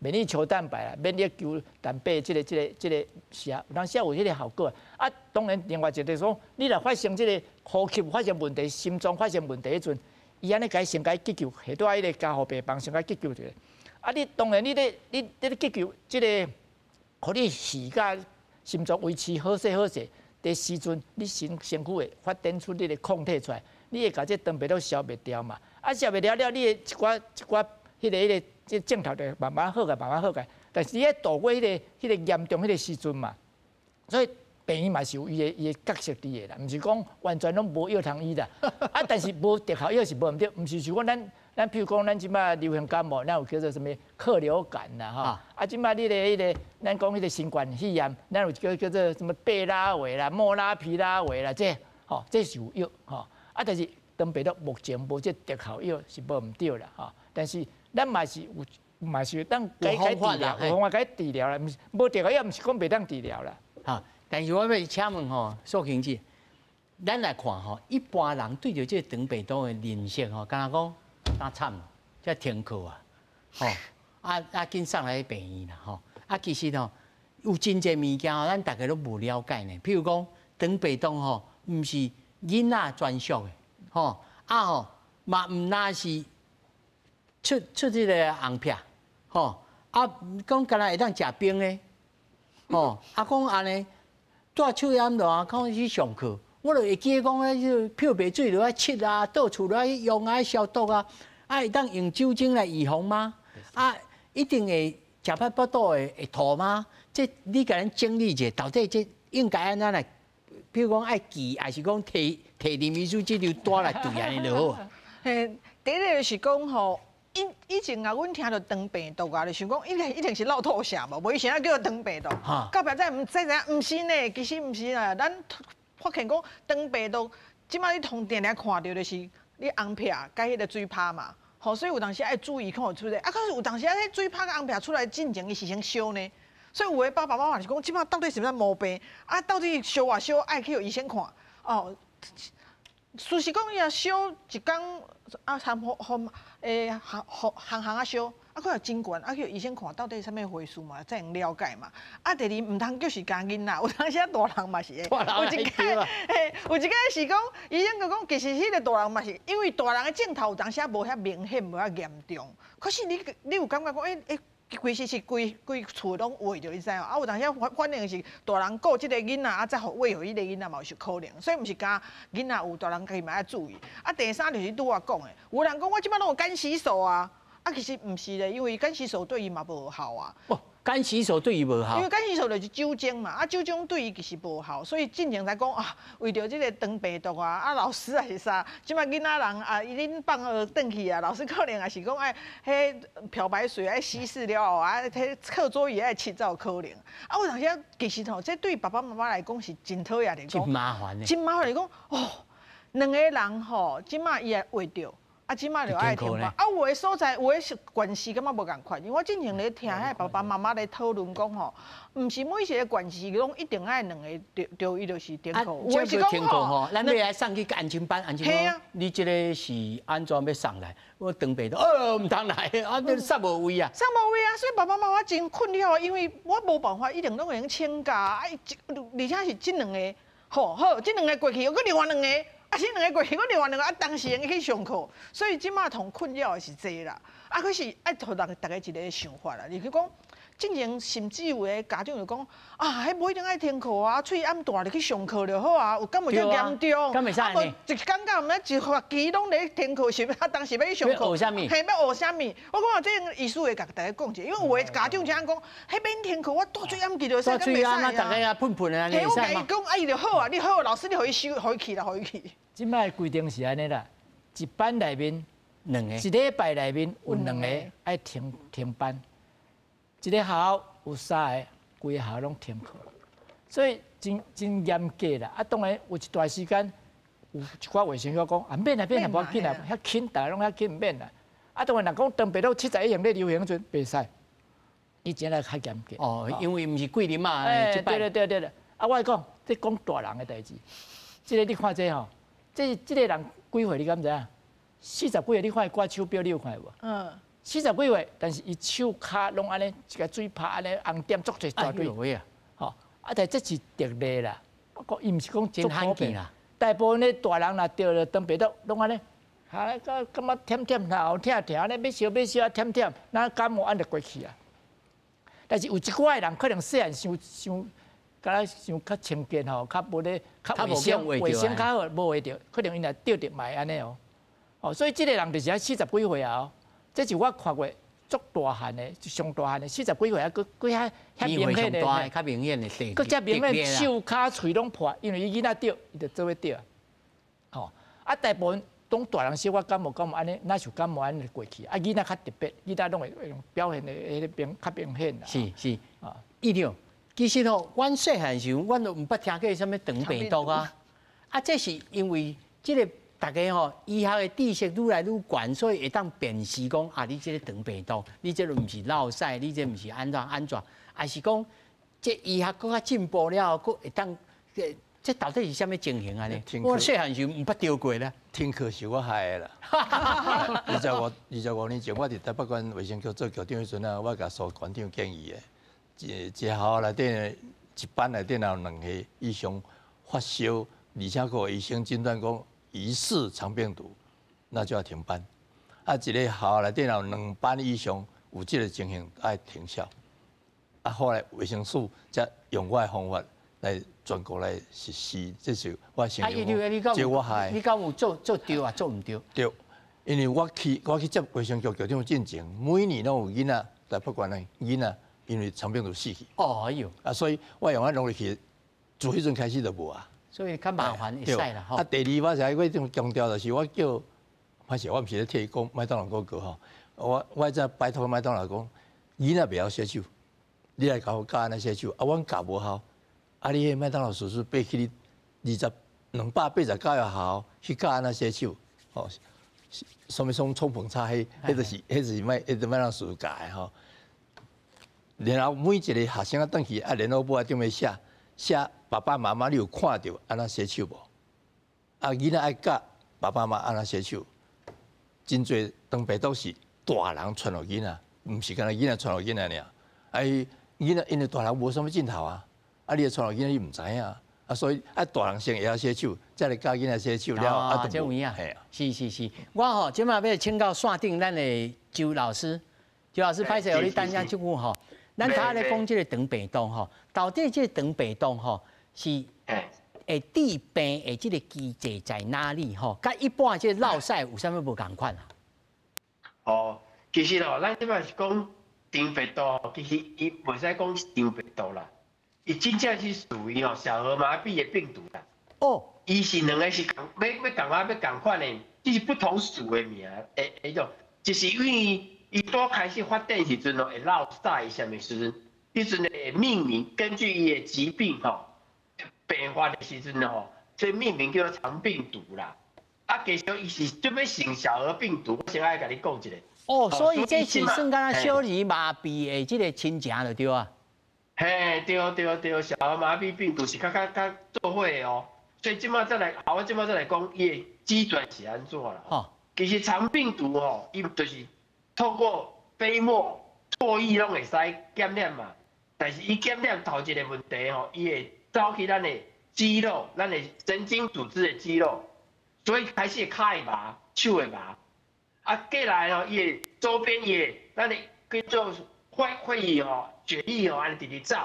免疫球蛋白啊，免疫球蛋白這個是啊，有當時有彼個效果。啊，當然另外一個就是講，你若發生這個呼吸發生問題、心臟發生問題彼陣，伊按呢共伊先共伊急救，下佇彼個加護病房先共伊急救一下。啊，你當然你咧你咧急救這個，予你氣佮心臟維持好勢好勢。佇時陣，你身軀會發展出你的抗體出來，你會共這腸病毒消滅掉嘛？啊，消滅了了，你的一寡一寡彼個這症頭就慢慢好起來，慢慢好起來。但是你愛度過彼個嚴重彼個時陣嘛，所以病院嘛是有伊的角色佇的啦，毋是講完全攏無藥通醫啦。啊，但是無特效藥是無毋對，毋是像講咱譬如講咱這擺流行感冒，咱有叫做啥物克流感啦吼。啊，這擺你個彼個咱講彼個新冠肺炎，咱有叫做什麼貝拉維啦、莫拉皮拉維啦，這吼這是有藥吼。啊，但是腸病毒目前無這特效藥是無毋對啦吼。但是咱嘛是有嘛是會當共伊治療，有方法共伊治療啦，毋是無特效藥，毋是講袂當治療啦。哈，但是我欲請問吼，素卿姐，咱來看吼，一般人對著這個腸病毒的認識吼，敢若講敢慘，這停課啊，吼，啊啊緊送來病院啦，吼，啊其實吼有真濟物件吼，咱大家攏無了解呢。譬如講腸病毒吼，毋是囡仔專屬的，吼，啊吼嘛毋若是出這個紅癖，吼，啊講敢若會當食冰的，哦，啊講按呢，帶喙罨就啊，講去上課，我就會記講咧，漂白水就愛拭啊，到處都愛用啊，消毒啊，啊會當用酒精來預防嗎？啊，一定會食歹腹肚會會吐嗎？這你共咱整理一下，到底這應該按怎來？比如講愛記，還是講提提林醫師這張單來對按呢就好。嘿，第一个就是講吼，以前啊，阮聽著腸病毒啊，就想講一定是落肚瀉無，無伊啥叫做腸病毒。到後才毋知知影，毋是呢，其實毋是啦。咱發現講腸病毒，這擺你通定定看著就是你紅癖佮彼個水泡嘛，吼，所以有當時愛注意看有出來。啊，可是有當時啊，彼水泡佮紅癖出來進前，伊是先燒呢。所以有的爸爸媽媽是講，這擺到底是啥物毛病？啊，到底燒偌燒，愛去予醫生看。哦，事實講，伊若燒一工啊，三號號欸，行行行啊燒，啊，可能真懸，啊去予醫生看到底啥物回事嘛，才會了解嘛。啊，第二毋通就是教囡仔，有當時啊大人嘛是會，有一擺嘿，有一擺是講，醫生就講，其實彼個大人嘛是，因為大人的症頭有當時啊無遐明顯，無遐嚴重。可是你有感覺講，欸欸。其實是規規厝攏穢著，你知無？啊，有當時反反正是大人顧這個囡仔，啊，再予餵予彼個囡仔嘛有是可能，所以毋是干囡仔有，大人家己嘛愛注意。啊，第三就是拄仔講的，有人講我這擺攏有乾洗手啊，啊，其實毋是咧，因為乾洗手對伊嘛無效啊。哦，乾洗手對伊無效。因為乾洗手就是酒精嘛，啊，酒精對伊其實無效，所以進前才講啊，為著這個腸病毒啊，啊，老師也是啥，這擺囡仔人啊，伊恁放學轉去啊，老師可能也是講愛彼漂白水愛稀釋了後啊，彼課桌椅愛拭才有可能。啊，有當時其實吼，這對爸爸媽媽來講是真討厭的，真麻煩的。真麻煩的講哦，兩個人吼，這擺伊也穢著。啊，這擺就愛停班。啊，有的所在，有的縣市感覺無仝款，因為我進前咧聽彼爸爸媽媽咧討論講吼，毋是每一個縣市攏一定愛兩個著著伊就是停課。有的是講吼，咱欲來送去安親班，安親班，你這個是按怎欲送來？我腸病毒，哦，毋通來，啊，這送無位啊。送無位啊，所以爸爸媽媽真困擾啊，因為我無辦法，一定攏會用請假，啊，而且是這兩個，吼好，這兩個過去又閣另外兩個。啊，這兩個過去，閣另外兩個啊，當時會去上課，所以這擺同困擾的是這啦。啊，可是愛予逐家一個想法啦，就是講，進前甚至有的家長就講，啊，彼無一定愛停課啊，喙罨大就去上課就好啊，有敢有遮嚴重？敢會使啊無一感覺毋知一學期攏咧停課，是啊，當時欲去上課，欲學啥物？嘿，欲學啥物？我講啊，這個醫師會共大家講一下，因為有的家長這樣講，彼免停課，我帶喙罨去就使，敢袂使啊？逐家啊噴噴啊，嘿，我共伊講，啊，伊就好啊，你好，老師你予伊收，予伊去啦，予伊去。這擺規定是按呢啦，一班內面兩個，一禮拜內面有兩個愛停停班，一個學校有三個，規個學校攏停課，所以真真嚴格啦。啊，當然有一段時間有一寡衛生所講啊，免啦免啦，無要緊啦，遐輕，逐家攏遐輕，毋免啦。啊，當然若講腸病毒71型咧流行時陣，袂使，以前來較嚴格。哦，因為毋是桂林嘛，欸，對對對對對。啊，我講這講大人的代誌，這個你看這吼。這這個人幾歲？你敢知影？四十幾歲，你看伊掛手錶，你有看無？嗯。四十幾歲，但是伊手跤攏按呢，一个水泡按呢紅點足濟大堆。啊，吼！啊，但這是特例啦。講伊毋是講足普遍啦。大部分的大人若著了腸病毒，攏按呢，哈，感覺忝忝頭疼疼，按呢欲燒欲燒啊忝忝，若感冒按就過去啊。但是有一寡的人可能細漢傷傷。敢若傷較清潔吼，較無咧，較衛生，衛生較好，無會著，可能伊若著著嘛會按呢哦。哦，所以這個人就是愛四十幾歲啊，哦，這是我看過足大漢的，上大漢的，四十幾歲啊，閣閣遐遐明顯的，較明顯的，閣遮明顯手跤喙攏破，因為伊囡仔著，伊就做伙著。吼，啊，大部分當大人小可感冒感冒按呢，若是感冒按呢就過去，啊，囡仔較特別，囡仔攏會表現的彼个明較明顯啦。是是，啊，醫療。其實吼，阮細漢時陣，阮都毋捌聽過啥物腸病毒啊。啊，這是因為這個逐家吼醫學的知識愈來愈懸，所以會當辨識講啊，你這個腸病毒，你這個毋是落屎，你這毋是按怎按怎，還是講這醫學閣較進步了後，閣會當這這到底是啥物情形按呢？我細漢時毋捌著過咧。停課是我害的啦。25年前，我佇台北縣衛生局做局長彼陣啊，我共蘇縣長建議的。一一學校內底，一班內底有兩個以上發燒，而且閣醫生診斷講疑似腸病毒，那就要停班。啊，一個學校內底有兩班以上有這個情形，愛停校。啊，後來衛生署才用我的方法來全國來實施，這是我承認。這我害。你敢有做做對啊？做毋對？對，因為我去接衛生局局長進前，每年攏有囡仔台北縣的囡仔，因為腸病毒死去。哦，哎喲。啊，所以我用我弄入去，自彼陣開始就無啊。所以較麻煩會使啦。啊，第二我是愛強調就是我叫，歹勢我毋是咧替伊講麥當勞廣告吼，我才拜託麥當勞講，囡仔袂曉洗手，你來教我教按怎洗手，啊，阮教無效，啊，你彼麥當勞叔叔爬去你289個學校去教按怎洗手，吼，啥物創沖捧茶，彼就是麥當勞叔叔教的吼。然後每一個學生啊，轉去啊，聯絡簿仔頂面寫寫爸爸媽媽，你有看著按怎洗手無？啊，囡仔愛教爸爸媽媽按怎洗手。真濟腸病毒是大人傳予囡仔，毋是干焦囡仔傳予囡仔爾。啊，囡仔因為大人無啥物鏡頭啊，啊，你傳予囡仔你毋知影啊，所以啊，大人先會曉洗手，再來教囡仔洗手了啊，這有影。是是是，我吼這擺欲請教線頂咱的周老師，周老師歹勢予你等遮足久吼。咱頭咧講這個腸病毒吼，到底這個腸病毒吼是會致病的這個機制在哪裡吼？佮一般這個落屎有啥物無仝款啊？哦，其實吼，咱這擺是講腸病毒，其實伊袂使講腸病毒啦，伊真正是屬於吼小兒麻痹的病毒啦。哦，伊是兩個是仝欲仝啊欲仝款的，這是不同屬的名，彼種，就是因為伊拄開始發展時陣哦，會落屎啥物時陣，彼陣會命名，根據伊的疾病吼，病發的時陣吼，所以命名叫做腸病毒啦。啊，其實伊是準備成小兒病毒，我先愛共你講一下。哦，所以這是算敢若小兒麻痹的這個親情就對啊。嘿，對對對，小兒麻痹病毒是較做伙的哦。所以這擺再來，好，我這擺再來講伊的機轉是按怎啦。哦。其實腸病毒吼，伊就是透過飛沫、唾液攏會使感染嘛。但是伊感染頭一個問題吼，伊會走去咱的肌肉、咱的神經組織的肌肉，所以開始跤會麻、手會麻。啊，過來吼，伊會周邊伊會咱的叫做血液吼、血液吼，按呢直直走，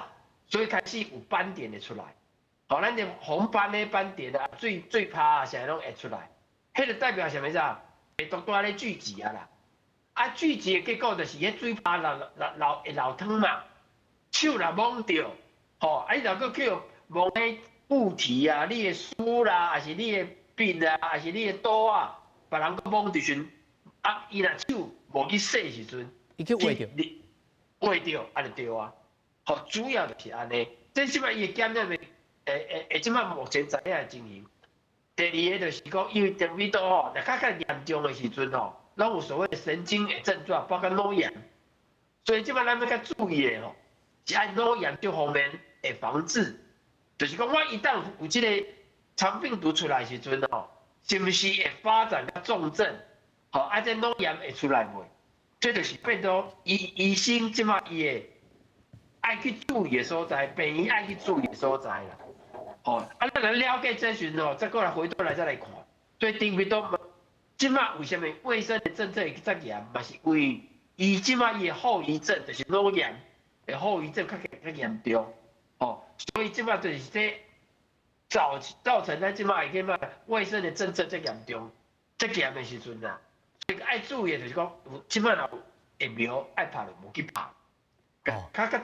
所以開始有斑點會出來。吼，咱的紅斑的斑點啊，水泡啊，啥攏會出來。彼個代表啥物事啊？病毒蹛咧聚集啊啦。啊，聚集的結果就是彼水泡流流流會流湯嘛，手若摸著，吼，啊，你若閣去摸彼物體啊，你的書啦，抑是你的筆啊，抑是你的刀啊，別人閣摸著時，啊，伊若手無去洗時陣，伊去畫著，畫著，啊就對啊。吼，主要就是按呢。這這擺伊的感染的，這擺目前知影的情形。第二个就是講，因為腸病毒吼，若較嚴重的時陣吼，攏有所謂的神經的症狀，包括腦炎。所以這擺咱欲較注意的吼，是按腦炎這方面的防治。就是講，我一旦有這個腸病毒出來時陣吼，是毋是會發展較重症？吼，啊，這腦炎會出來袂？這就是變做醫生這擺伊會愛去注意的所在，病院愛去注意的所在啦。吼，啊，咱來了解這時陣吼，再過來回頭來再來看。所以腸病毒這擺為啥物衛生的政策會遮嚴，嘛是為伊這擺伊的後遺症，就是腦炎的後遺症較嚴重。吼，所以這擺就是這造成咱這擺會去衛生的政策遮嚴重、遮嚴的時陣啦。所以愛注意的就是講，這擺若有疫苗愛拍就無去拍，較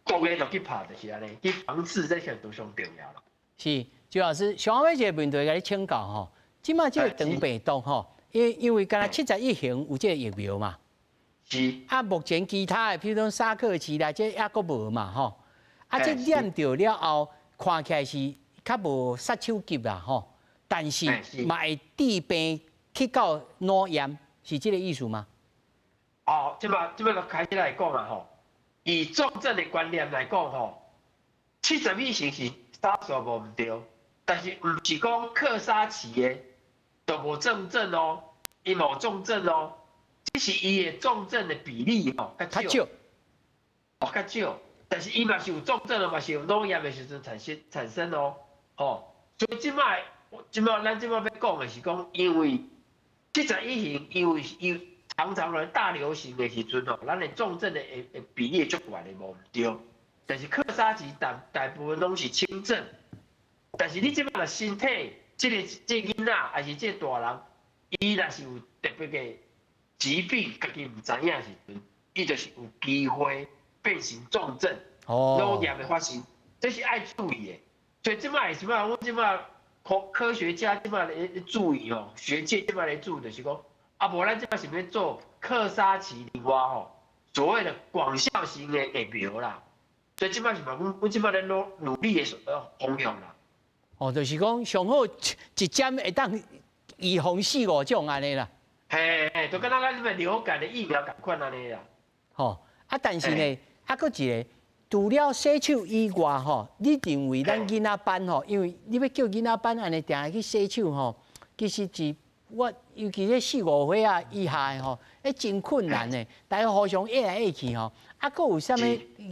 國的就去拍就是按呢，去防治這項都上重要啦。是，周老師，上尾一個問題共你請教吼，這擺這個腸病毒吼，因為敢若71型有這個疫苗嘛，是。啊，目前其他的，譬如講薩克氏啦，這猶閣無嘛吼。啊，這染著了後，看起來是較無殺手級啦吼，但是嘛會致病去到腦炎，是這個意思嗎？哦，這擺就開始來講啊吼，以重症的觀念來講吼，71型是殺手無毋對，但是毋是講克沙奇的就無重症哦，伊無重症哦，只是伊的重症的比例吼較少，哦較少，但是伊嘛是有重症的，嘛是有腦炎的時陣產生哦，吼，所以這擺咱這擺欲講的是講，因為71型因為伊常常來大流行的時陣吼，咱的重症的比例足懸的無毋對，但是克沙奇大大部分拢是轻症，但是你这摆若身体这个囡仔，还是这个大人，伊若是有特别的疾病，家己毋知影的时阵，伊就是有机会变成重症，脑炎的发生，这是爱注意的。所以这摆是什么？阮这摆科学家这摆咧注意吼，学界这摆咧注意就是讲，啊无咱这摆是欲做克沙奇另外吼，所谓的广效型的疫苗啦。所以这摆是嘛，阮这摆咧努力的方向啦。哦，就是讲上好一针会当预防四五种按呢啦。嘿嘿，就敢若咱这个流感的疫苗仝款按呢啦。吼，啊，但是呢，啊，阁一个，除了洗手以外吼，你认为咱囡仔班吼，因为你欲叫囡仔班按呢定定去洗手吼，其实是我尤其咧四五岁啊以下的吼，欸真困难的，大家互相压来压去吼，啊，阁有啥物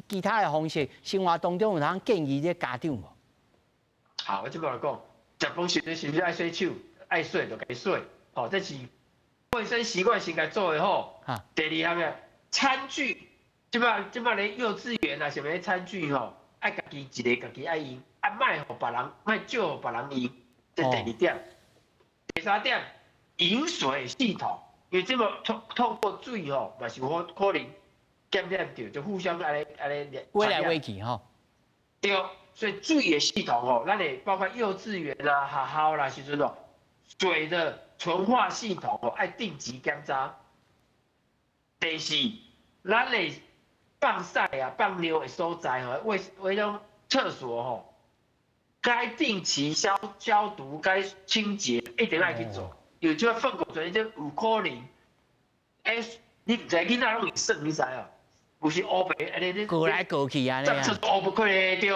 其他的方式？生活当中有通建议这家长无？好，我这摆来讲，食饭时阵是毋是爱洗手？爱洗就共洗，吼，这是卫生习惯先共做的好。第二项个餐具，这摆咧幼稚园啊，啥物餐具吼，爱家己一个家己爱用，啊，莫予别人，莫借予别人用，这第二点。第三点，饮水系统，因为这么透过水吼，嘛是有可能感染著，就互相按呢按呢搲来搲去吼。对，所以水的系统吼，咱会包括幼稚园啦、学校啦，时阵哦，水的纯化系统哦，爱定期检查。第四，咱的放屎啊、放尿的所在吼，卫生厕所吼，该定期消毒、该清洁，一定爱去做。有这粪狗水，这有可能，欸，你毋知囡仔拢会耍，你知哦？有时乌白按呢咧，过来过去按呢啊。这乌白开咧对，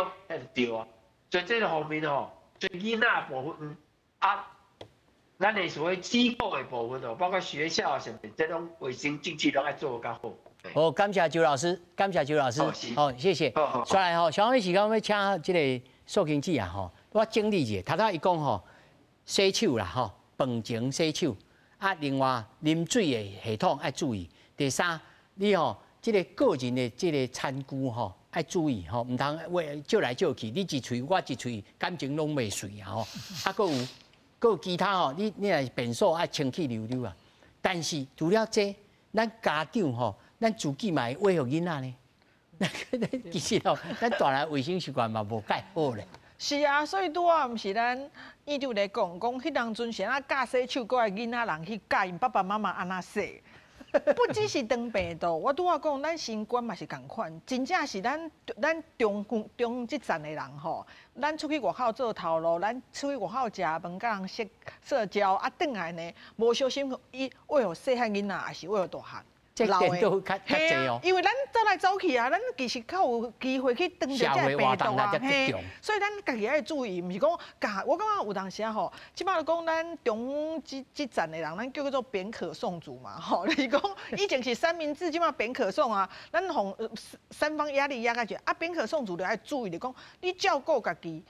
彼就对啊。所以这个方面吼，所以囡仔部分啊，咱的所谓机构的部分哦，包括学校啊什么，这种卫生净气拢爱做较好。好，感谢周老师，感谢周老师，好，谢谢。煞来吼，上个时间欲请这个素卿姊啊吼，我整理一下，头拄伊讲吼，洗手啦吼，饭前洗手，啊，另外啉水的系统爱注意。第三，你吼这个个人的这个餐具吼爱注意吼，毋通为借来借去，你一喙我一喙，感情拢袂顺啊吼。啊，阁有其他吼，你若便所爱清气溜溜啊。但是除了这，咱家长吼，咱自己嘛会喂予囡仔呢。其实吼，咱大人卫生习惯嘛无盖好咧。是啊，所以拄仔毋是咱院长咧讲，讲彼当阵是按怎教洗手，阁爱囡仔人去教𪜶爸爸妈妈按怎洗。不只是长病毒，我拄仔讲，咱新冠嘛是仝款，真正是咱中中这层的人吼，咱出去外口做头路，咱出去外口食饭，佮人社交，啊，转来呢，无小心伊喂予细汉囡仔，抑是喂予大汉。这颠倒较较济哦，因为咱走来走去啊，咱其实较有机会去撞著这个病毒啊，嘿，所以咱家己爱注意，毋是讲教。我感觉有当时啊吼，这摆讲咱中这层的人，咱叫做扁可送族嘛，吼，就是讲以前是三明治，这摆扁可送啊，咱予三方压力压较济，啊，扁可送族就爱注意，就讲你照顾家己。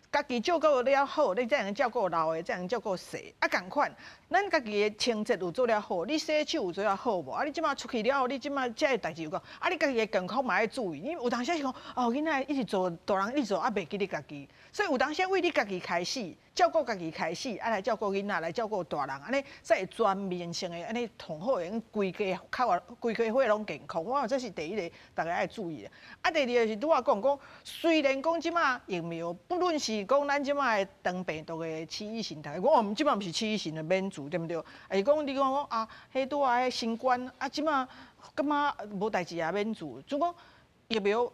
家己照顾了好，你才能照顾老的，才能照顾细。啊，仝款，咱家己的清洁有做了好，你洗手有做了好无？啊，你这摆出去了后，你这摆这个代志有讲，啊，你家己的健康嘛爱注意。你有当时是讲，哦，囡仔一直做，大人一直做，啊，袂记你家己。所以有当时为你家己开始，照顾家己开始，啊，来照顾囡仔，来照顾大人，按呢才会全面性的，按呢同好，用规家较规家伙拢健康。我这是第一个，大家爱注意的。啊，第二个是拄仔讲讲，虽然讲这摆疫苗，不论是讲咱这摆的长病毒的区域性，大家讲我们这摆毋是区域性的免除，对毋对？还是讲你讲讲啊，彼拄仔彼新冠啊，这摆感觉无代志啊，免注。就讲疫苗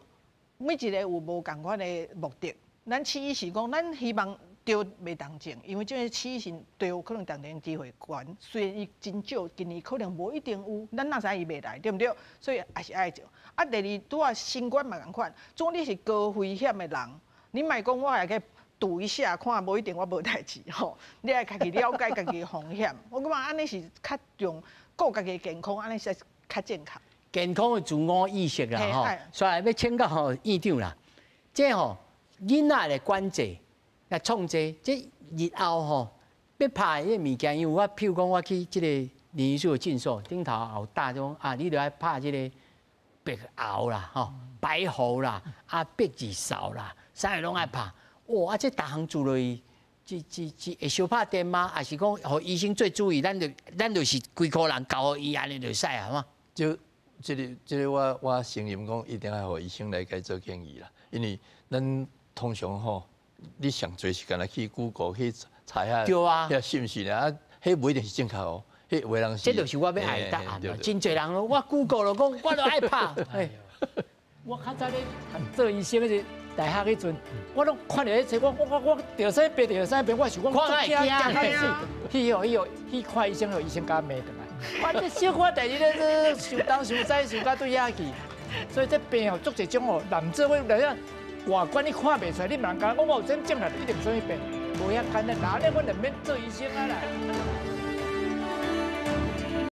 每一个有无仝款的目的，咱起意是讲，咱希望著袂重症，因为这个起性著可能重症机会悬，虽然伊真少，今年可能无一定有，咱哪知伊袂来，对毋对？所以也是爱做。啊，第二拄仔新冠嘛仝款，总你是高危险的人，你莫讲我来去赌一下，看无一定我无代志吼。你爱家己了解家己的风险，我感觉按呢是较重顾家己的健康，按呢是较正确。健康的自我意识啦吼，所以欲请教吼院长啦，这吼囡仔的管制来创制，这日后吼欲拍的这物件，因为我譬如讲我去这个林医师的诊所顶头有搭种啊，你著爱拍这个白喉啦，吼，白喉啦，啊，白字扫啦，啥个攏愛拍。哇，啊，這逐項做落去，這會相拍電嗎？還是講，予醫生做注意，咱就是規箍人交予伊按呢就使啊嘛？就這個我承認講，一定愛予醫生來共做建議啦，因為咱通常吼，你上濟時間來去 Google 去查下，對啊，遐是毋是呢？啊，彼無一定是正確哦，彼有的人是。這就是我欲愛答案。真濟人我 Google 就講，我都愛拍。我較早咧做醫生彼時大學彼陣，我攏看著彼冊，我著啥病著啥病，我想講看會驚死。去予去看醫生，予醫生共我罵轉來。我這小可代誌咧，想東想西，想到對遐去。所以這病哦，足濟種哦，男做伙來啊，外觀你看袂出來，你毋通講我有這種症啦，一定啥物病，無遐簡單。那呢，阮就免做醫生啊啦。